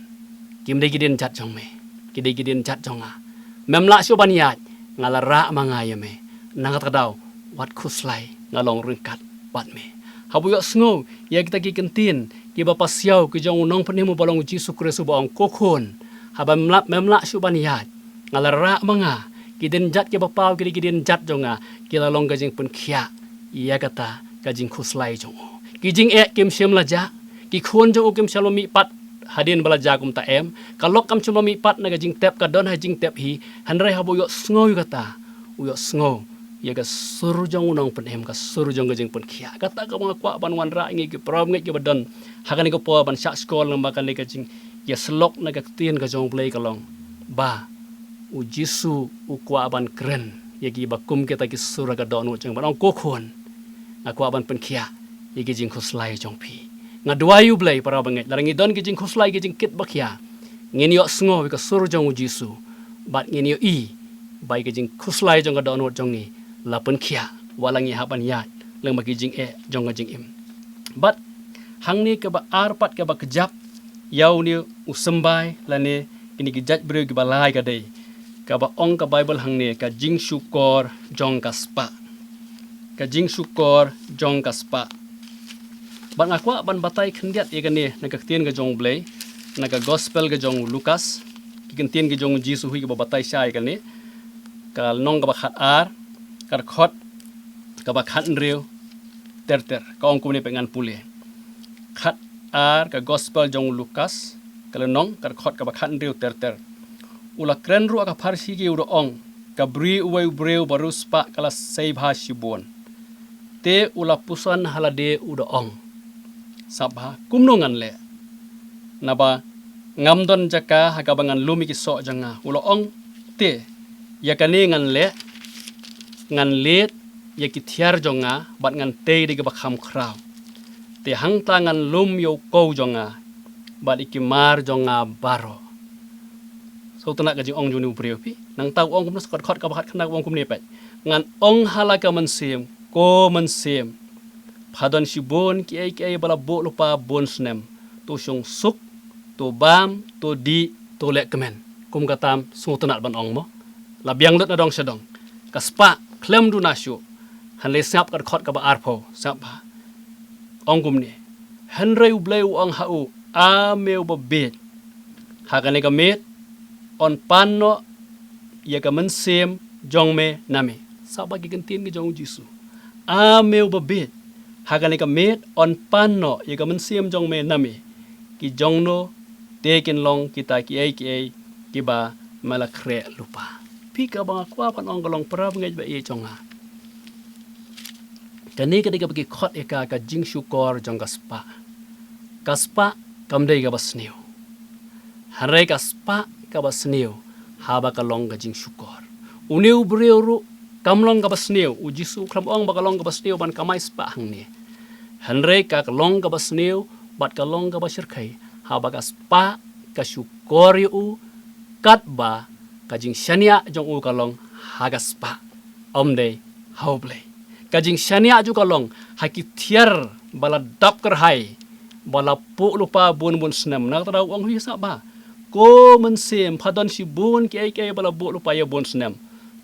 kim dei ki dienjat jong me, ki dei ki dienjat jong nga. Mem lah shuh ban ïaid, nga la rah ma nga ïa me. Na kata ka daw, wat khuslai, nga long ryngkat bad me. Haba u ïohsngew ïa kita ki kyntien kiba pasiaw ki jong u nongpynim uba long u Jisu Khrist uba ong, ko khun, haba mem lah, mem lah shuh ban ïaid, nga la rah ma nga, ki dienjat kiba paw ki dei ki dienjat jong nga, ki la long ka jingpynkhiah ïa kata ka jingkhuslai jong u. Ki jingeh kim shym la jah, ki khun jong u kim shym la mihpat hadien ba la jah kumta, em. Ka lok kam shym la mihpat na ka jingtep, ka don ha jingtep hi. Hynrei haba u ïohsngew ïa kata, u ïohsngew ïa ka sur jong u nongpynim, ka sur jong ka jingpynkhiah. Kata kaba nga kwah ban wanrah ïa ngi ki para bangeit kiba don ha kane ka por ban shah shkor lyngba kane ka jingïasyllok na ka ktien ka jong u Blei ka long ba u Jisu u kwah ban kren ïa kiba kum kita ki sur ha ka dohnud jong, ban ong, ko khun, nga kwah ban pynkhiah ïa ki jingkhuslai jong phi. Nga duwai ïa u Blei, para bangeit, lada ngi don ki jingkhuslai, ki jingkit ba khia, ngin ïohsngew ïa ka sur jong u Jisu bad ngin ïohi ba ïa ki jingkhuslai jong ka dohnud jong ngi la pynkhiah, wat la ngi hap ban ïaid lyngba ki jingeh jong ka jingim. Bad hangne kaba ar pat kaba kjap ïa une u symbai lane kine ki jait briew kiba lai ka dei kaba ong ka Baibl hangne, ka jingshukor jong ka spah. Ka jingshukor jong ka spah. Bad nga kwah ban batai khyndiat ïa kane na ka ktien ka jong u Blei, na ka Gospel ka jong u Lukas, ki kyntien ki jong u Jisu hi kiba batai shai ïa kane, ka lynnong kaba khat ar, ka dkhot kaba khat hynriew ter ter. Ka ong kumne, peit ngan pule. Khat ar, ka Gospel jong u Lukas, ka lynnong, ka dkhot kaba khat hynriew ter ter. U la kren ruh ha ka pharshi ki, u da ong, ka bri uwei u briew ba riewspah ka la sei bha shibun. Te u la puson ha lade, u da ong, sngap bha, kumno ngan leh, naba ngam don jaka ha kaba ngan lum ïa ki soh jong nga. U la ong, te ïa kane ngan leh, ngan leit ïa ki thiar jong nga bad ngan tei da kiba kham khraw. Te hangta ngan lum ïa u kow jong nga bad ïa ki mar jong nga baroh. Sngewtynnat ka jingong jong une u briew, phi. Nangta u ong kumno, sa ka dkhot kaba khat khyndai u ong kumne, peit. Ngan ong ha la ka mynsiem, ko mynsiem, pha don shibun kiei kiei ba la buh lypa bun snem. To shong suk, to bam, to dih, to leh kmen. Kum ka tam sngewtynnat ban ong mo. La biang lut na dong sha dong. Ka spah khlem duna shuh. Hangne sngap ka dkhot kaba arphew, sngap bha. Ong kumne. Hynrei u Blei u ong ha u, a me uba bieit, ha kane ka miet yn pan noh ïa ka mynsiem jong me na me. Sngap bha ki kyntien ki jong u Jisu. A me uba bieit, ha kane ka miet yn pan noh ïa ka mynsiem jong me na me. Ki jongno te kin long kita kiei kiei kiba me la khreh lypa? Phi, kaba nga kwah ban ong ka long, para bangeit ba ïeit jong nga, kane ka dei kaba ki khot ïa ka ka jingshukor jong ka spah. Ka spah kam dei kaba sniew. Hynrei ka spah kaba sniew haba ka long ka jingshukor. Une u briew ruh kam long kaba sniew. U Jisu u khlem ong ba ka long kaba sniew ban kamai spah hangne. Hynrei ka long kaba sniew bad ka long kaba shyrkhei haba ka spah ka shukor ïa u, katba ka jingshaniah jong u ka long ha ka spah, ym dei ha u Blei. Ka jingshaniah jong u ka long ha ki thiar ba la dap kyrhai, ba la buh lypa bun bun snem. Na kata daw u ong hi, sngap bha, ko mynsiem, pha don shibun kiei kiei ba la buh lypa ïa bun snem.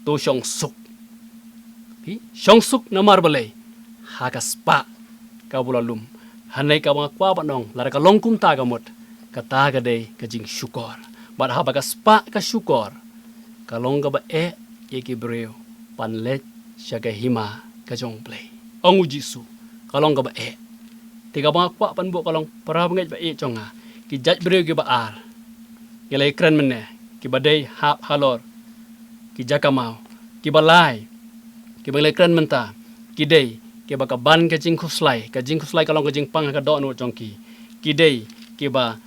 To shong suk. Phi, shong suk namar balei? Ha ka spah kaba u la lum. Hynrei kaba nga kwah ban ong, lada ka long kumta ka mut, kata ka dei ka jingshukor. Bad haba ka spah ka shukor, ka long kaba eh ïa ki briew ban leit sha ka hima ka jong u Blei. Ong u Jisu, ka long kaba eh. Te kaba nga kwah ban buh ka long, para bangeit ba ïeit jong nga, ki jait briew kiba ar, ngi la ïakren mynne, kiba dei hap halor ki jaka maw. Kiba lai, kiba ngi la ïakren mynta, ki dei kiba ka ban ka jingkhuslai, ka jingkhuslai ka long ka jingpang ha ka dohnud jong ki. Ki dei kiba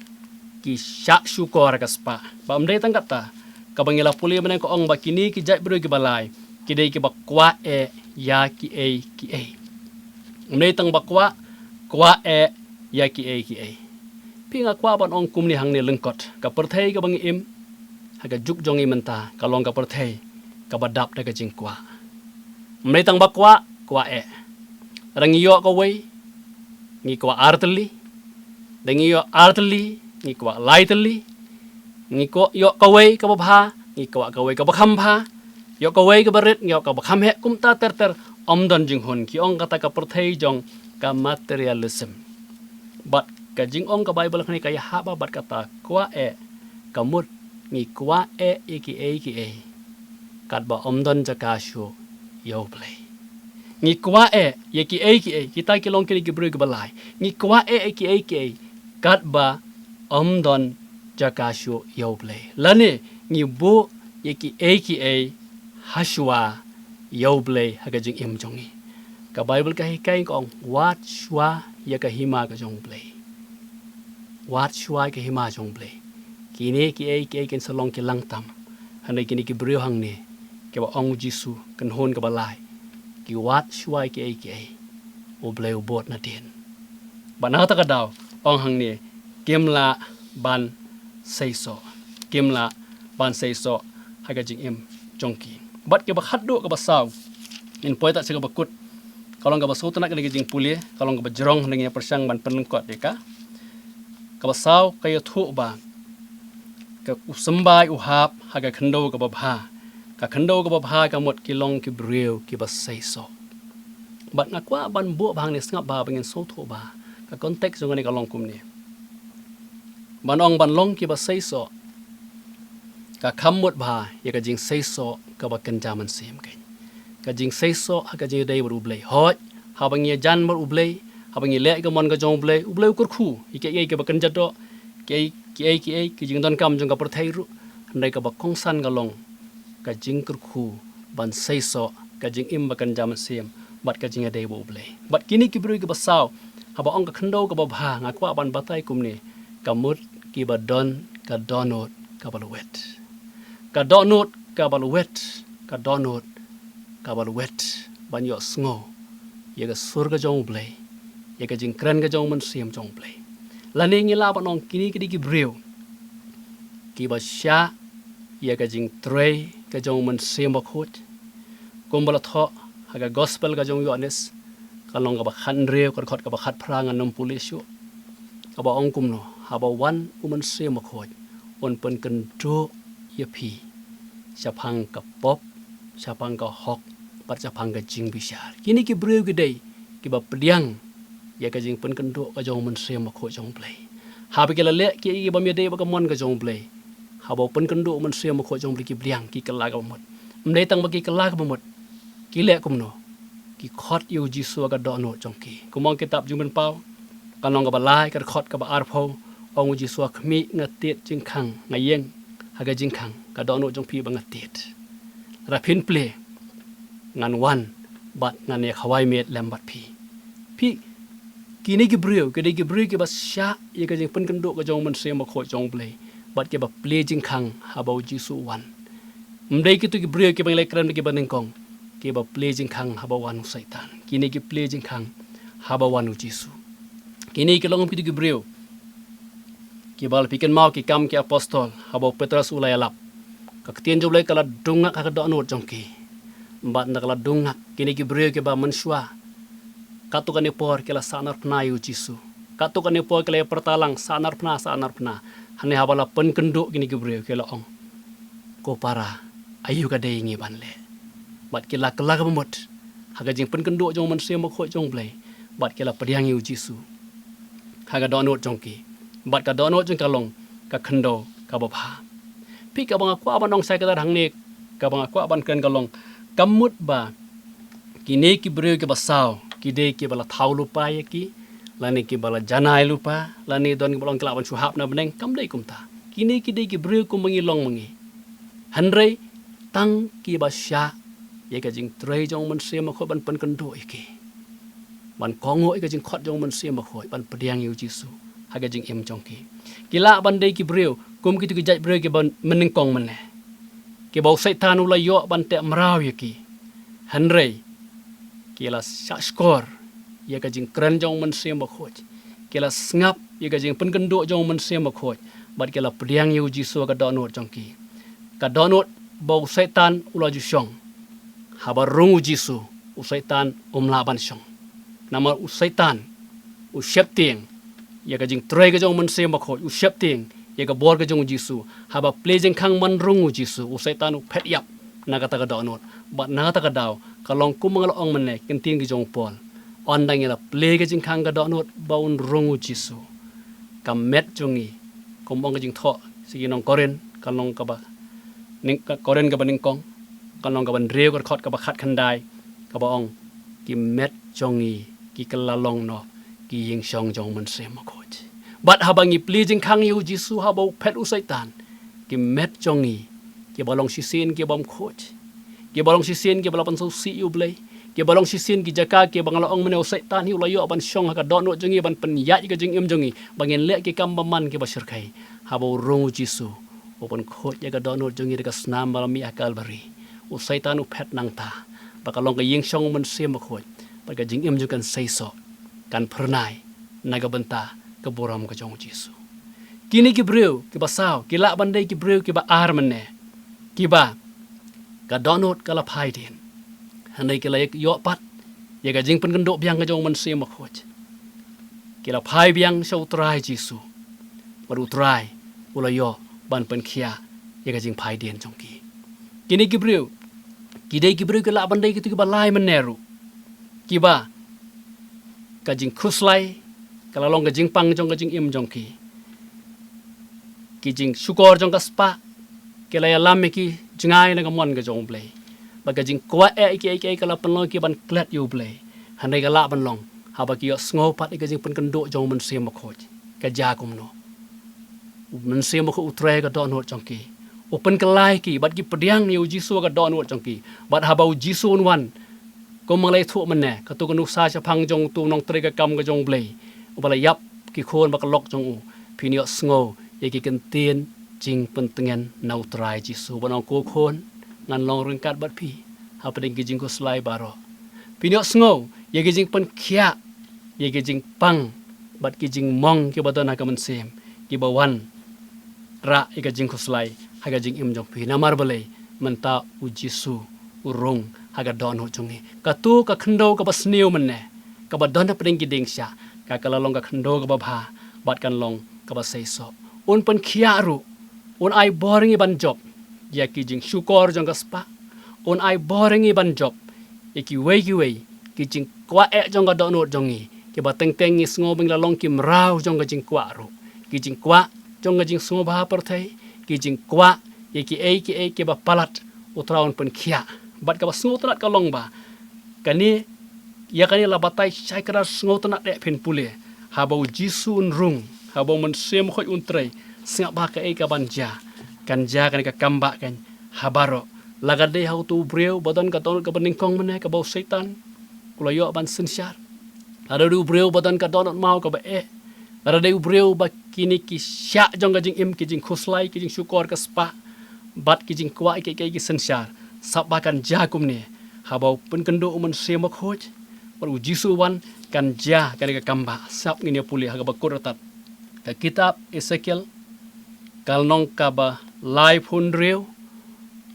ki shah shukor ha ka spah. Ba ym dei tang katta, kaba ngi la pule mynne ka ong ba kine ki jait briew kiba lai, ki dei kiba kwah eh ïa kiei kiei. Ym dei tang ba kwah, kwah eh ïa kiei kiei. Phi, nga kwah ban ong kumne hangne lyngkot, ka pyrthei kaba ngi im ha ka juk jong ngi mynta ka long ka pyrthei kaba dap da ka jingkwah. Ym dei tang ba kwah, kwah eh. Lada ngi ïoh kawei, ngi kwah ar tylli. Lada ngi ïoh ar tylli, ngi kwah lai tylli. Ngi kwah ïoh kawei kaba bha, ngi kwah kawei kaba kham bha. Ïoh kawei kaba rit, ngi ïoh kaba kham heh, kumta ter ter. Ym don jinghun, ki ong kata ka pyrthei jong ka materialism. Bad ka jingong ka Baibl hangne ka ïahap bad kata kwah eh, ka mut ngi kwah eh ïa kiei kiei katba ym don jaka shuh ïa U Blei. Ngi kwah eh ïa kiei kiei, kita ki long kine ki briew kiba lai. Ngi kwah eh ïa kiei kiei katba ym don jaka shuh ïa U Blei. Lane ngi buh ïa kiei kiei hashwa ïa U Blei ha ka jingim jong ngi. Ka Baibl ka hikai, ka ong, wad shwa ïa ka hima ka jong U Blei. Wad shwa ïa ka hima jong U Blei. Kine kiei kiei kin sa long ki lang tam. Hynrei kine ki briew hangne, kiba ong U Jisu, kynhun kaba lai, ki wad shwa ïa kiei kiei, U Blei u bud nadien. Bad na kata ka daw, ong hangne, kim lah ban seisoh. Kim lah ban seisoh ha ka jingim jong ki. Bad kaba khatduh, kaba saw, ngin poi tad sha kaba kut. Ka long kaba sngewtynnat kane ka jingpule, ka long kaba jrong, hynrei ngin ïa pyrshang ban pynlyngkot ïa ka. Kaba saw, ka ïathuh ba ka, u symbai u hap ha ka khyndew kaba bha. Ka khyndew kaba bha ka mut ki long ki briew kiba seisoh. Bad nga kwah ban buh bha hangne, sngap bha ba ngin sngewthuh bha ka context jong kane ka long kumne. Ban ong ban long kiba seisoh, ka kham mut bha ïa ka jingseisoh kaba kynja mynsiem kein. Ka jingseisoh ha ka jingïadei bad U Blei. Hooid, haba ngi ïajan bad U Blei, haba ngi leh ïa ka mon ka jong U Blei, U Blei u kyrkhu ïa kiei kiei kiba kynja doh, kiei kiei kiei, ki jingdonkam jong ka pyrthei ruh. Hynrei kaba kongsan ka long ka jingkyrkhu ban seisoh, ka jingim ba kynja mynsiem bad ka jingïadei bad U Blei. Bad kine ki briew kiba saw, haba ong ka khyndew kaba bha, nga kwah ban batai kumne, ka mut kiba don ka dohnud kaba lwet. Ka dohnud kaba lwet, ka dohnud kaba lwet ban ïohsngew ïa ka sur ka jong U Blei, ïa ka jingkren ka jong U Mynsiem jong U Blei. Lane ngi lah ban ong kine ki dei ki briew kiba shah ïa ka jingtrei ka jong U Mynsiem Bakhuid. Kumba la thoh ha ka Gospel ka jong u Ïoannis, ka lynnong kaba khathynriew, ka dkhot kaba khatphra, ngan ym pule shuh. Kaba ong kumno, haba wan U Mynsiem Bakhuid, un pynkynduh ïa phi shaphang ka pop, shaphang ka hok, bad shaphang ka jingbishar. Kine ki briew ki dei kiba pdiang ïa ka jingpynkynduh ka jong U Mynsiem Bakhuid jong U Blei. Haba ki la leh kiei kiei bym ïadei bad ka mon ka jong U Blei, haba u pynkynduh U Mynsiem Bakhuid jong U Blei ki pdiang, ki kylla kaba mut. Ym dei tang ba ki kylla kaba mut, ki leh kumno? Ki khot ïa U Jisu ha ka dohnud jong ki. Kumba ong kitab Jingpynpaw, ka lynnong kaba lai, ka dkhot kaba arphew, ong U Jisu, ha khmih nga tied jingkhang, nga ïeng ha ka jingkhang, ka dohnud jong phi ba nga tied. Lada phin plie, ngan wan bad ngan ïa khawai miet lem bad phi. Phi, kine ki briew ki dei ki briew kiba shah ïa ka jingpynkynduh ka jong U Mynsiem Bakhuid jong U Blei, bad kiba plie jingkhang haba U Jisu u wan. Ym dei kito ki briew kiba ngi la kren, kiba nyngkong, kiba plie jingkhang haba wan u Soitan. Kine ki plie jingkhang haba wan U Jisu. Kine ki long kum kito ki briew kiba la phi kynmaw Ki Kam ki Apostol, haba u Petros u la ïalap, ka ktien jong U Blei ka la dung ngak ha ka dohnud jong ki. Bad ynda ka la dung ngak, kine ki briew kiba mynshuwa katto katne por ki la sahnarphna ïa U Jisu, katto katne por ki la ïa pyrta lang, sahnarphna, sahnarphna. Hangne haba la pynkynduh kine ki briew, ki la ong, ko para, aïu ka dei ïa ngi ban leh? Bad ki la kylla kaba mut ha ka jingpynkynduh jong U Mynsiem Bakhuid jong U Blei, bad ki la pdiang ïa U Jisu ha ka dohnud jong ki. Bad ka dohnud jong ki ka long ka khyndew kaba bha. Phi, kaba nga kwah ban ong shai kata hangne, kaba nga kwah ban kren ka long, ka mut ba kine ki briew kiba saw ki dei kiba la thaw lypa ïa ki, lane kiba la janai lypa, lane don kiba la ong ki lah ban shu hap na bneng. Kam dei kumta. Kine ki dei ki briew kumba ngi long ma ngi, hynrei tang kiba shah ïa ka jingtrei jong U Mynsiem Bakhuid ban pynkynduh ïa ki, ban kohnguh ïa ka jingkhot jong U Mynsiem Bakhuid, ban pdiang ïa U Jisu ha ka jingim jong ki. Ki lah ban dei ki briew kum kito ki jait briew kiba mynnyngkong mynne, kiba u Soitan u la ïoh ban teh mraw ïa ki. Hynrei ki la shahshkor ïa ka jingkren jong u Mynsiem Bakhuid. Ki la sngap ïa ka jingpynkynduh jong u Mynsiem Bakhuid. Bad ki la pdiang ïa u Jisu ha ka dohnud jong ki. Ka dohnud ba u Soitan u la ju shong. Haba rung u Jisu, u Soitan um lah ban shong. Namar u Soitan u sheptieng ïa ka jingtrei ka jong u Mynsiem Bakhuid, u sheptieng ïa ka bor ka jong u Jisu. Haba plie jingkhang ban rung u Jisu, u Soitan u phet ïap na kata ka dohnud. Bad na kata ka daw, ka long kumba nga la ong mynne, ktien ka jong u Paul. Ynda ngi la plie ka jingkhang ka dohnud ba un rung u Jisu, ka met jong ngi, kum ong ka jingthoh sha ki nong Korinth, ka long kaba nyng-, ka Korinth kaba nyngkong, ka long kaba hynriew, ka dkhot kaba khatkhyndai, kaba ong, ki met jong ngi ki kylla long noh ki ïingshong jong u Mynsiem Bakhuid. Bad haba ngi plie jingkhang ïa u Jisu, haba u phet u Soitan, ki met jong ngi kiba long shisien ki bymkhuid, kiba long shisien kiba la pynsngewsih ïa u Blei, kiba long shisien ki jaka kiba nga la ong mynne u Soitan hi u la ïoh ban shong ha ka dohnud jong ngi ban pynïaid ïa ka jingim jong ngi ba ngin leh ki kam bymman kiba shyrkhei. Haba u rung u Jisu, u pynkhuid ïa ka dohnud jong ngi da ka snam ba la mih ha Kalbari. U Soitan u phet nangta, ba ka long ka ïingshong u Mynsiem Bakhuid, bad ka jingim jong ngi kan seisoh, kan phyrnai na ka bynta ka burom ka jong u Jisu. Kine ki briew kiba saw ki lah ban dei ki briew kiba ar mynne, kiba ka dohnud ka la phai dien. Hynrei ki la ïoh pat ïa ka jingpynkynduh biang ka jong u Mynsiem Bakhuid. Ki la phai biang sha u Trai Jisu. Bad u Trai u la ïoh ban pynkhiah ïa ka jingphai dien jong ki. Kine ki briew ki dei ki briew ki lah ban dei kito kiba lai mynne ruh, kiba ka jingkhuslai ka la long ka jingpang jong ka jingim jong ki. Ki jingshukor jong ka spah ki la ïalam ïa ki jngai na ka mon ka jong u Blei. Bad ka jingkwah eh ïa kiei kiei ka la pynlong ïa ki ban klet ïa u Blei. Hynrei ka lah ban long, haba ki ïohsngew pat ïa ka jingpynkynduh jong u Mynsiem Bakhuid, ka jia kumno? U Mynsiem Bakhuid u trei ha ka dohnud jong ki, u pynkylla ïa ki, bad ki pdiang ïa u Jisu ha ka dohnud jong ki. Bad haba u Jisu un wan, kumba nga la ïathuh mynne, kato ka nuksa shaphang jong uto u nongtrei ka kam ka jong u Blei uba la ïap ki khun bad ka lok jong u, phin ïohsngew ïa ki kyntien jingpyntngen na u Trai Jisu, ban ong, ko khun, ngan long ryngkat bad phi hapdeng ki jingkhuslai baroh. Phin ïohsngew ïa ki jingpynkhiah ïa ki jingpang bad ki jingmong kiba don ha ka mynsiem, kiba wanrah ïa ka jingkhuslai ha ka jingim jong phi. Namar balei? Mynta u Jisu u rung ha ka dohnud jong ngi. Kato ka khyndew kaba sniew mynne, kaba don hapdeng ki dieng shiah, ka, ka la long ka khyndew kaba bha bad kan long kaba seisoh. Un pynkhiah ruh, un ai bor ïa ngi ban jop ïa ki jingshukor jong ka spah. Un ai bor ïa ngi ban jop ïa kiwei kiwei ki jingkwah eh jong ka dohnud jong ngi, kiba teng teng ngi sngew ba ngi la long ki mraw jong ka jingkwah ruh. Ki jingkwah jong ka jingsngewbha pyrthei, ki jingkwah ïa kiei kiei kiba palat. U Trai un pynkhiah. Bad kaba sngewtynnat ka long ba kane, ïa kane la batai shai kdar, sngewtynnat eh, phin pule, haba u Jisu un rung, haba u Mynsiem Bakhuid un trei, sngap ba kaei kaban jia? Kan jia kane ka kambah kan ha baroh. La ka dei ha uto u briew ba don ka dohnud kaba nyngkong mynne, kaba u Soitan u la ïoh ban synshar. La ka dei u briew ba don ka dohnud maw kaba eh. La ka dei u briew ba kine ki shiah jong ka jingim, ki jingkhuslai, ki jingshukor ka spah bad ki jingkwah ïa kiei kiei ki synshar. Sngap ba kan jia kumne haba u pynkynduh u Mynsiem Bakhuid bad u Jisu wan, kan jia kane ka kambah. Sngap ngin ïa pule ha kaba kut ryngkat, ka kitab Esekiel, ka lynnong kaba laiphew hynriew,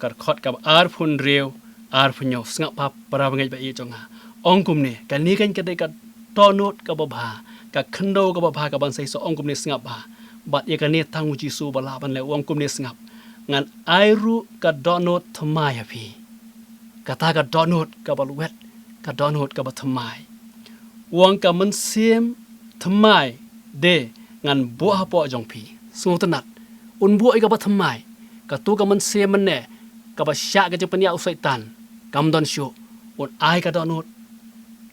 ka dkhot kaba arphew hynriew, arphew hynñiew. Sngap ba para bangeit ba ïeit jong nga. Ong kumne, kane kan ka dei ka dohnud kaba bha, ka khyndew kaba bha kaban seisoh. Ong kumne, sngap ba, bad ïa kane tang u Jisu ba lah ban leh. U ong kumne, sngap, ngan ai ruh ka dohnud thymmai ha phi. Kata ka dohnud kaba lwet, ka dohnud kaba thymmai. U ong, ka mynsiem thymmai de ngan buh hapoh jong phi. Sngewtynnat, un buh ïa kaba thymmai. Kato ka mynsiem mynne kaba shah ka jingpynïaid u Soitan, kam don shuh. Un ai ka dohnud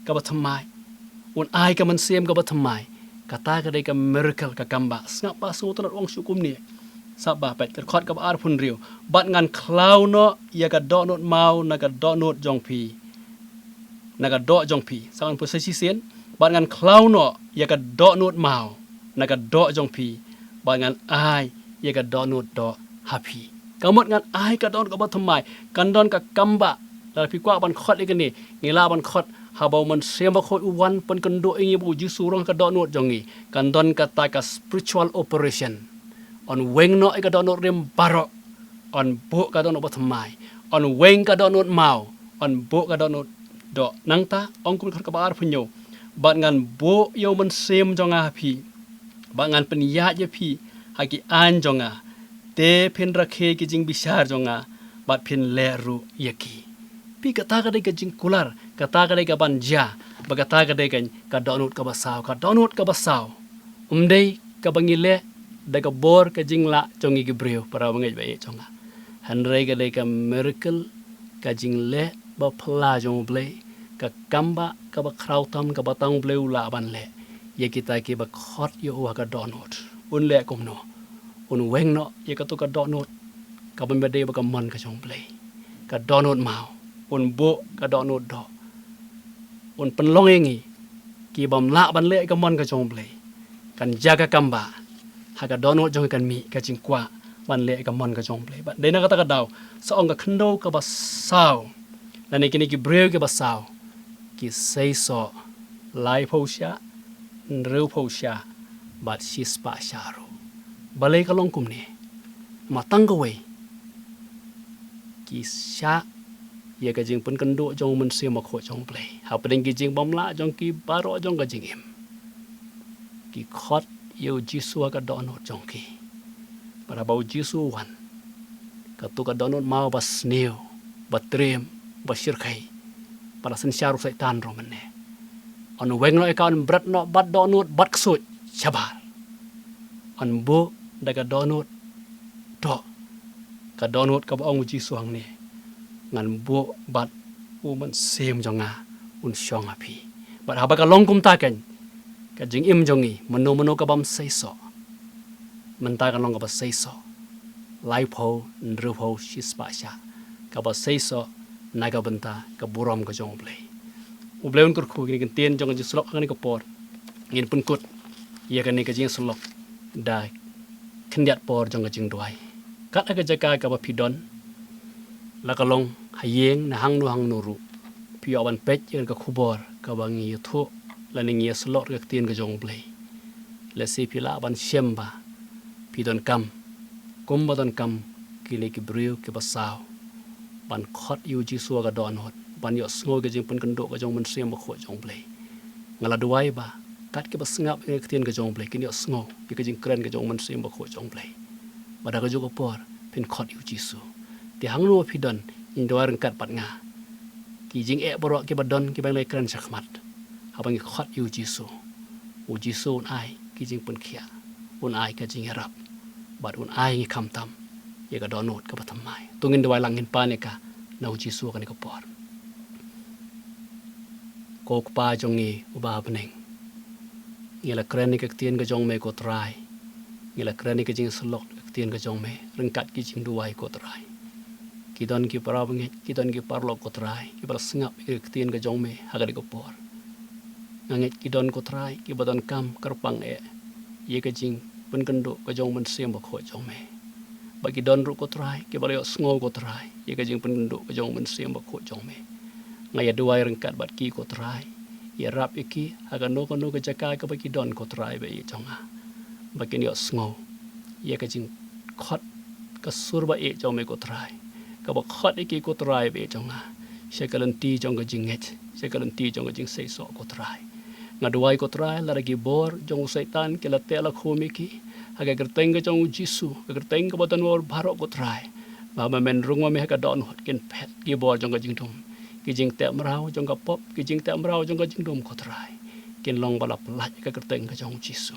kaba thymmai. Un ai ka mynsiem kaba thymmai. Kata ka dei ka miracle, ka kambah. Sngap ba sngewtynnat, u ong shuh kumne. Sngap ba peit, ka dkhot kaba arphew hynriew. Bad ngan khlaw noh ïa ka dohnud maw na ka dohnud jong phi, na ka doh jong phi. Sa ngan pule sa shisien. Bad ngan khlaw noh ïa ka dohnud maw na ka doh jong phi, bad ngan ai ïa ka dohnud doh ha phi. Ka mut ngan ai ka dohnud kaba thymmai. Kan don ka kambah Lada phi kwah ban khot ïa kane, ngi lah ban khot haba u Mynsiem Bakhuid u wan pynkynduh ïa ngi ba u Jisu u rung ha ka dohnud jong ngi. Kan don kata ka spiritual operation. Un weng noh ïa ka dohnud rim baroh. Un buh ka dohnud bathymmai. Un weng ka dohnud maw. Un buh ka dohnud doh. Nangta, ong kumne ka khot kaba arphew hynñiew. Bad ngan buh ïa u Mynsiem jong nga ha phi. Bad ngan pynïaid ïa phi ha ki aiñ jong nga. Te phin rakhe ki jingbishar jong nga, bad phin leh ruh ïa ki. Phi, kata ka dei ka jingkular, kata ka dei kaban jia, bad kata ka dei ka, ka dohnud kaba saw, ka dohnud kaba saw. Um dei kaba ngi leh da ka bor ka jinglah jong ngi ki briew, para bangeit ba ïeit jong nga. Hynrei ka dei ka miracle, ka jingleh ba phylla jong U Blei, ka kambah kaba khraw tam kaba tang U Blei u lah ban leh ïa kita kiba khot ïa u ha ka dohnud. Un leh kumno? Un weng noh ïa kato ka dohnud kaba ym dei ba ka mon ka jong U Blei. Ka dohnud maw. Un buh ka dohnud doh. Un pynlong ïa ngi kiba ym lah ban leh ïa ka mon ka jong U Blei. Kan jia ka kambah ha ka dohnud jong ngi, kan mih ka jingkwah ban leh ïa ka mon ka jong U Blei. Bad dei na kata ka daw, sa ong ka khyndew kaba saw, lane kine ki briew kiba saw, ki seisoh laiphew shah, hynriewphew shah, bad shispah shah ruh. Balei ka long kumne? Namar tang kawei, ki shah ïa ka jingpynkynduh jong u Mynsiem Bakhuid jong U Blei hapdeng ki jingbymlah jong ki baroh jong ka jingim. Ki khot ïa u Jisu ha ka dohnud jong ki. Bad haba u Jisu u wan, kato ka dohnud maw ba sniew, ba triem, ba shyrkhei, ba la synshar u Soitan ruh mynne, un weng noh ïa ka, un bret noh bad dohnud bad ksuid shabar. Un buh da ka dohnud doh, ka dohnud kaba ong u Jisu hangne, ngan buh bad u Mynsiem jong nga un shong ha phi. Bad haba ka long kumta, kan, ka jingim jong ngi, mano mano kabym seisoh, mynta kan long kaba seisoh. Laiphew, hynriewphew, shispah shah, kaba seisoh na ka bynta ka burom ka jong U Blei. U Blei un kyrkhu. Kine ki ktien jong ka jingsyllok ha kane ka por ngin pynkut ïa kane ka jingsyllok da khyndiat por jong ka jingduwai. Kat ha ka jaka kaba phi don, la ka long ha ïing ne hangno hangno ruh, phi ïoh ban peit ïa ka khubor kaba ngi ïathuh lane ngi ïasyllok da ka ktien ka jong U Blei. Lehse phi lah ban shem ba phi donkam, kumba donkam kine ki briew kiba saw, ban khot ïa u Jisu ha ka dohnud, ban ïohsngew ïa ka jingpynkynduh ka jong u Mynsiem Bakhuid jong U Blei. Nga la duwai ba kat kiba sngap ïa ka ktien ka jong U Blei kin ïohsngew ïa ka jingkren ka jong u Mynsiem Bakhuid jong U Blei. Bad ha kajuh ka por phin khot ïa u Jisu. Te hangno phi don, ngin duwai ryngkat bad nga. Ki jingeh baroh kiba don, kiba ngi la kren shakhmat, haba ngi khot ïa u Jisu, u Jisu un ai ki jingpynkhiah, un ai ka jingïarap, bad un ai ngi khamtam ïa ka dohnud kaba thymmai. To ngin duwai lang, ngin pan ïa ka na u Jisu ha kane ka por. Ko Kpa jong ngi uba ha bneng, ngi la kren ïa ka ktien ka jong me, ko Trai. Ngi la kren ïa ka jingsyllok ïa ka ktien ka jong me ryngkat ki jingduwai, ko Trai. Ki don ki para bangeit, ki don ki paralok, ko Trai, kiba la sngap ïa ka ktien ka jong me ha kane ka por. Nga ngeit ki don, ko Trai, kiba donkam kyrpang eh ïa ka jingpynkynduh ka jong u Mynsiem Bakhuid jong me. Bad ki don ruh, ko Trai, kiba la ïohsngew, ko Trai, ïa ka jingpynkynduh ka jong u Mynsiem Bakhuid jong me. Nga ïa duwai ryngkat bad ki, ko Trai. Ïarap ïa ki ha kano kano ka jaka kaba ki don, ko Trai ba ïeit jong nga. Ba kin ïohsngew ïa ka jingkhot, ka sur ba ïeit jong me, ko Trai, kaba khot ïa ki, ko Trai ba ïeit jong nga, sha ka lynti jong ka jingngeit, sha ka lynti jong ka jingseisoh, ko Trai. Nga duwai, ko Trai, lada ki bor jong u Soitan ki la teh la khum ïa ki, ha ka kyrteng ka jong u Jisu, ka kyrteng kaba don bor baroh, ko Trai, ba haba men rung ma me ha ka dohnud, kin phet ki bor jong ka jingdum, ki jingteh mraw jong ka pop, ki jingteh mraw jong ka jingdum, ko Trai, kin long ba la pyllait ha ka kyrteng ka jong u Jisu.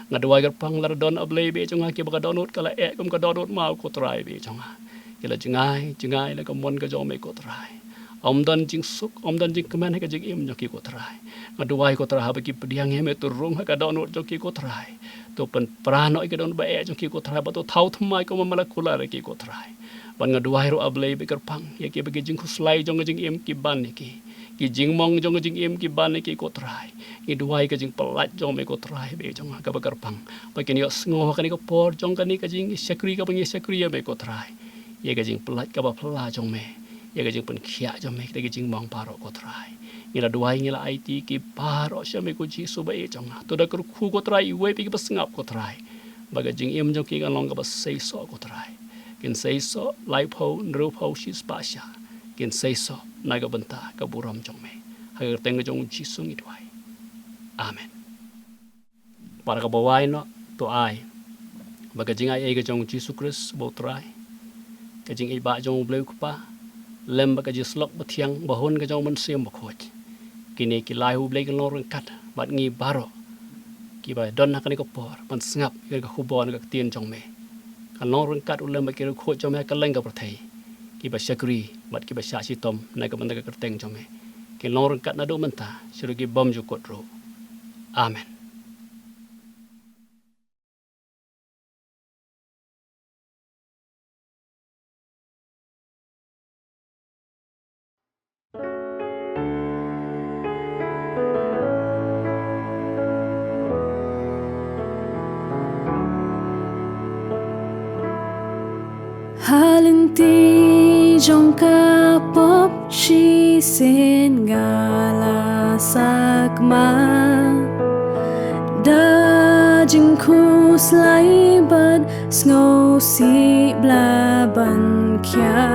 Nga duwai kyrpang, lada don, A Blei ba ïeit jong nga, kiba ka dohnud ka la eh kum ka dohnud maw, ko Trai ba ïeit jong nga, ki la jngai jngai na ka mon ka jong me, ko Trai. Ym don jingsuk, ym don jingkmen ha ka jingim jong ki, ko Trai. Nga duwai, ko Trai, haba ki pdiang ïa me, to rung ha ka dohnud jong ki, ko Trai. To pynpra noh ïa ka dohnud ba eh jong ki, ko Trai, bad to thaw thymmai kum ma la kular ïa ki, ko Trai. Bad nga duwai ruh, A Blei ba kyrpang, ïa kiba ki jingkhuslai jong ka jingim ki ban ïa ki, ki jingmong jong ka jingim ki ban ïa ki, ko Trai. Ngi duwai ka jingpyllait jong me, ko Trai ba ïeit jong nga, kaba kyrpang, ba kin ïohsngew ha kane ka por jong kane ka jingshakri kaba ngi shakri ïa me, ko Trai, ïa ka jingpyllait kaba phylla jong me. ïa ka jingpynkhiah jong me, da ka jingmong baroh ko Trai. Ngi la duwai, ngi la aiti ki baroh sha me ko Jisu ba ïeit jong nga. To da kyrkhu ko Trai, iwei pa kiba sngap ko Trai, ba ka jingim jong ki kan long kaba seisoh ko Trai. Kin seisoh laiphew, hynriewphew, shispah sha. Kin seisoh na ka bynta ka burom jong me. Ha ka kyrteng ka jong u Jisu ngi duwai. Amen. Para kaba wai noh, to ai ba ka jingaiei ka jong u Jisu Khrist ba u Trai, ka jingïeit ba jong u Blei u Kpa, lem bad ka jingsyllok bathiang bahun ka jong u Mynsiem Bakhuid, kine ki lai ha u Blei kin long ryngkat bad ngi baroh kiba don ha kane ka por ban sngap ïa ka khubor na ka ktien jong me. Kan long ryngkat u lem bad ki riewkhuid jong me ha kylleng ka pyrthei, kiba shakri bad kiba shah shitom na ka bynta ka kyrteng jong me. Kin long ryngkat naduh mynta sha ruh ki bymjukut ruh. Amen. Ha lynti jong ka pop shisien nga la sakma da jingkhuslai bad sngewsih bla ban khia.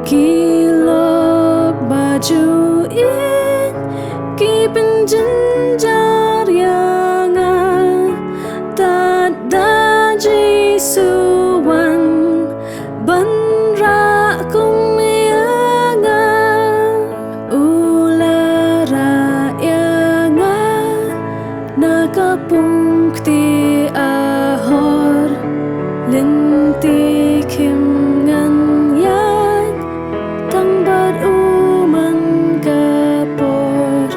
Ki lok ba ju ïeit ki pynjynjar ïa nga. Tad da Jisu wan ban rah kum ïa nga. U la rah ïa nga na ka pung kti ahor, lynti khim ngan ïaid tang bad u man ka por.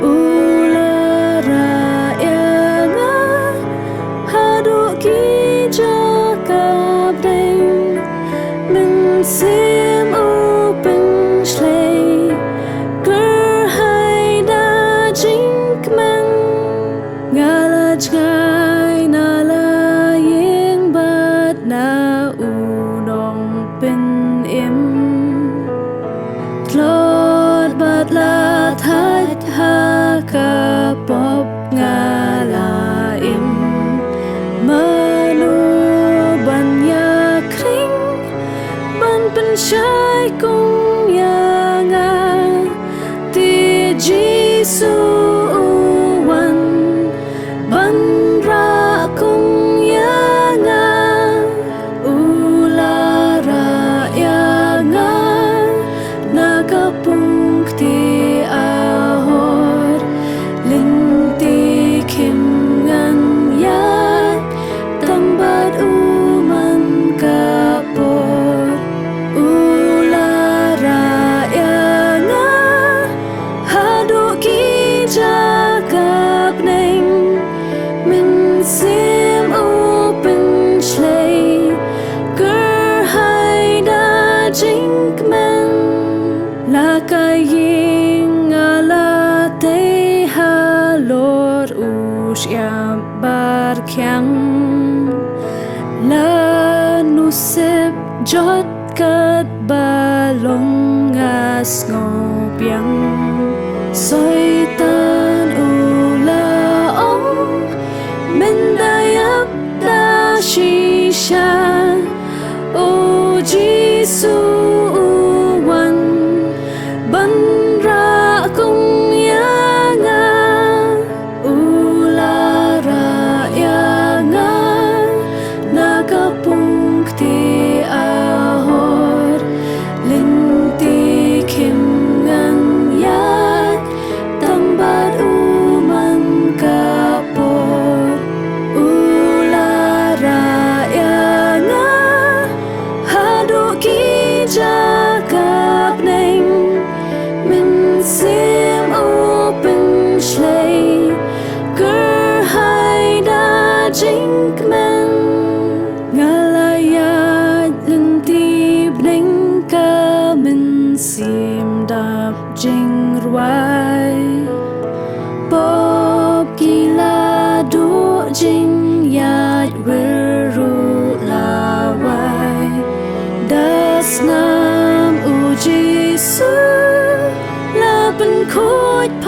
U la rah ïa nga haduh ki jaka bneng, Mynsiem u pynshlei, kyrhai da jingkmen. Nga la jngai, na la ïeng bad na u nongpynim. Tlot bad la thait ha ka pop nga la im. Mano ban ïakhring ban pynshai kum ïa nga? Te Jisu u wan ban rah kum ïa nga. U la rah ïa nga na ka pung kti ahor, lynti khim ngan ïaid tang bad u man ka por. U la rah ïa nga haduh ki jaka bneng, Mynsiem u pynshlei, kyrhai da jingkmen. La ka ïing nga la tei halor u shyiap barkhiang, la nusip jot katba long nga sngewbiang. Soitan u la ong, men da ïap da shisha, u Jisu u wan ban rah kum ïa nga. U la rah ïa nga na ka pung kti ahor, lynti khim ngan ïaid tang bad u man ka por. U la rah ïa nga haduh ki jaka bneng, Mynsiem u pynshlei, kyrhai da jingkmen. Nga la ïaid lynti bneng, ka mynsiem dap jingrwai. Pop ki la duh jingïaid, wir ruh la wai. Da snam u Khuid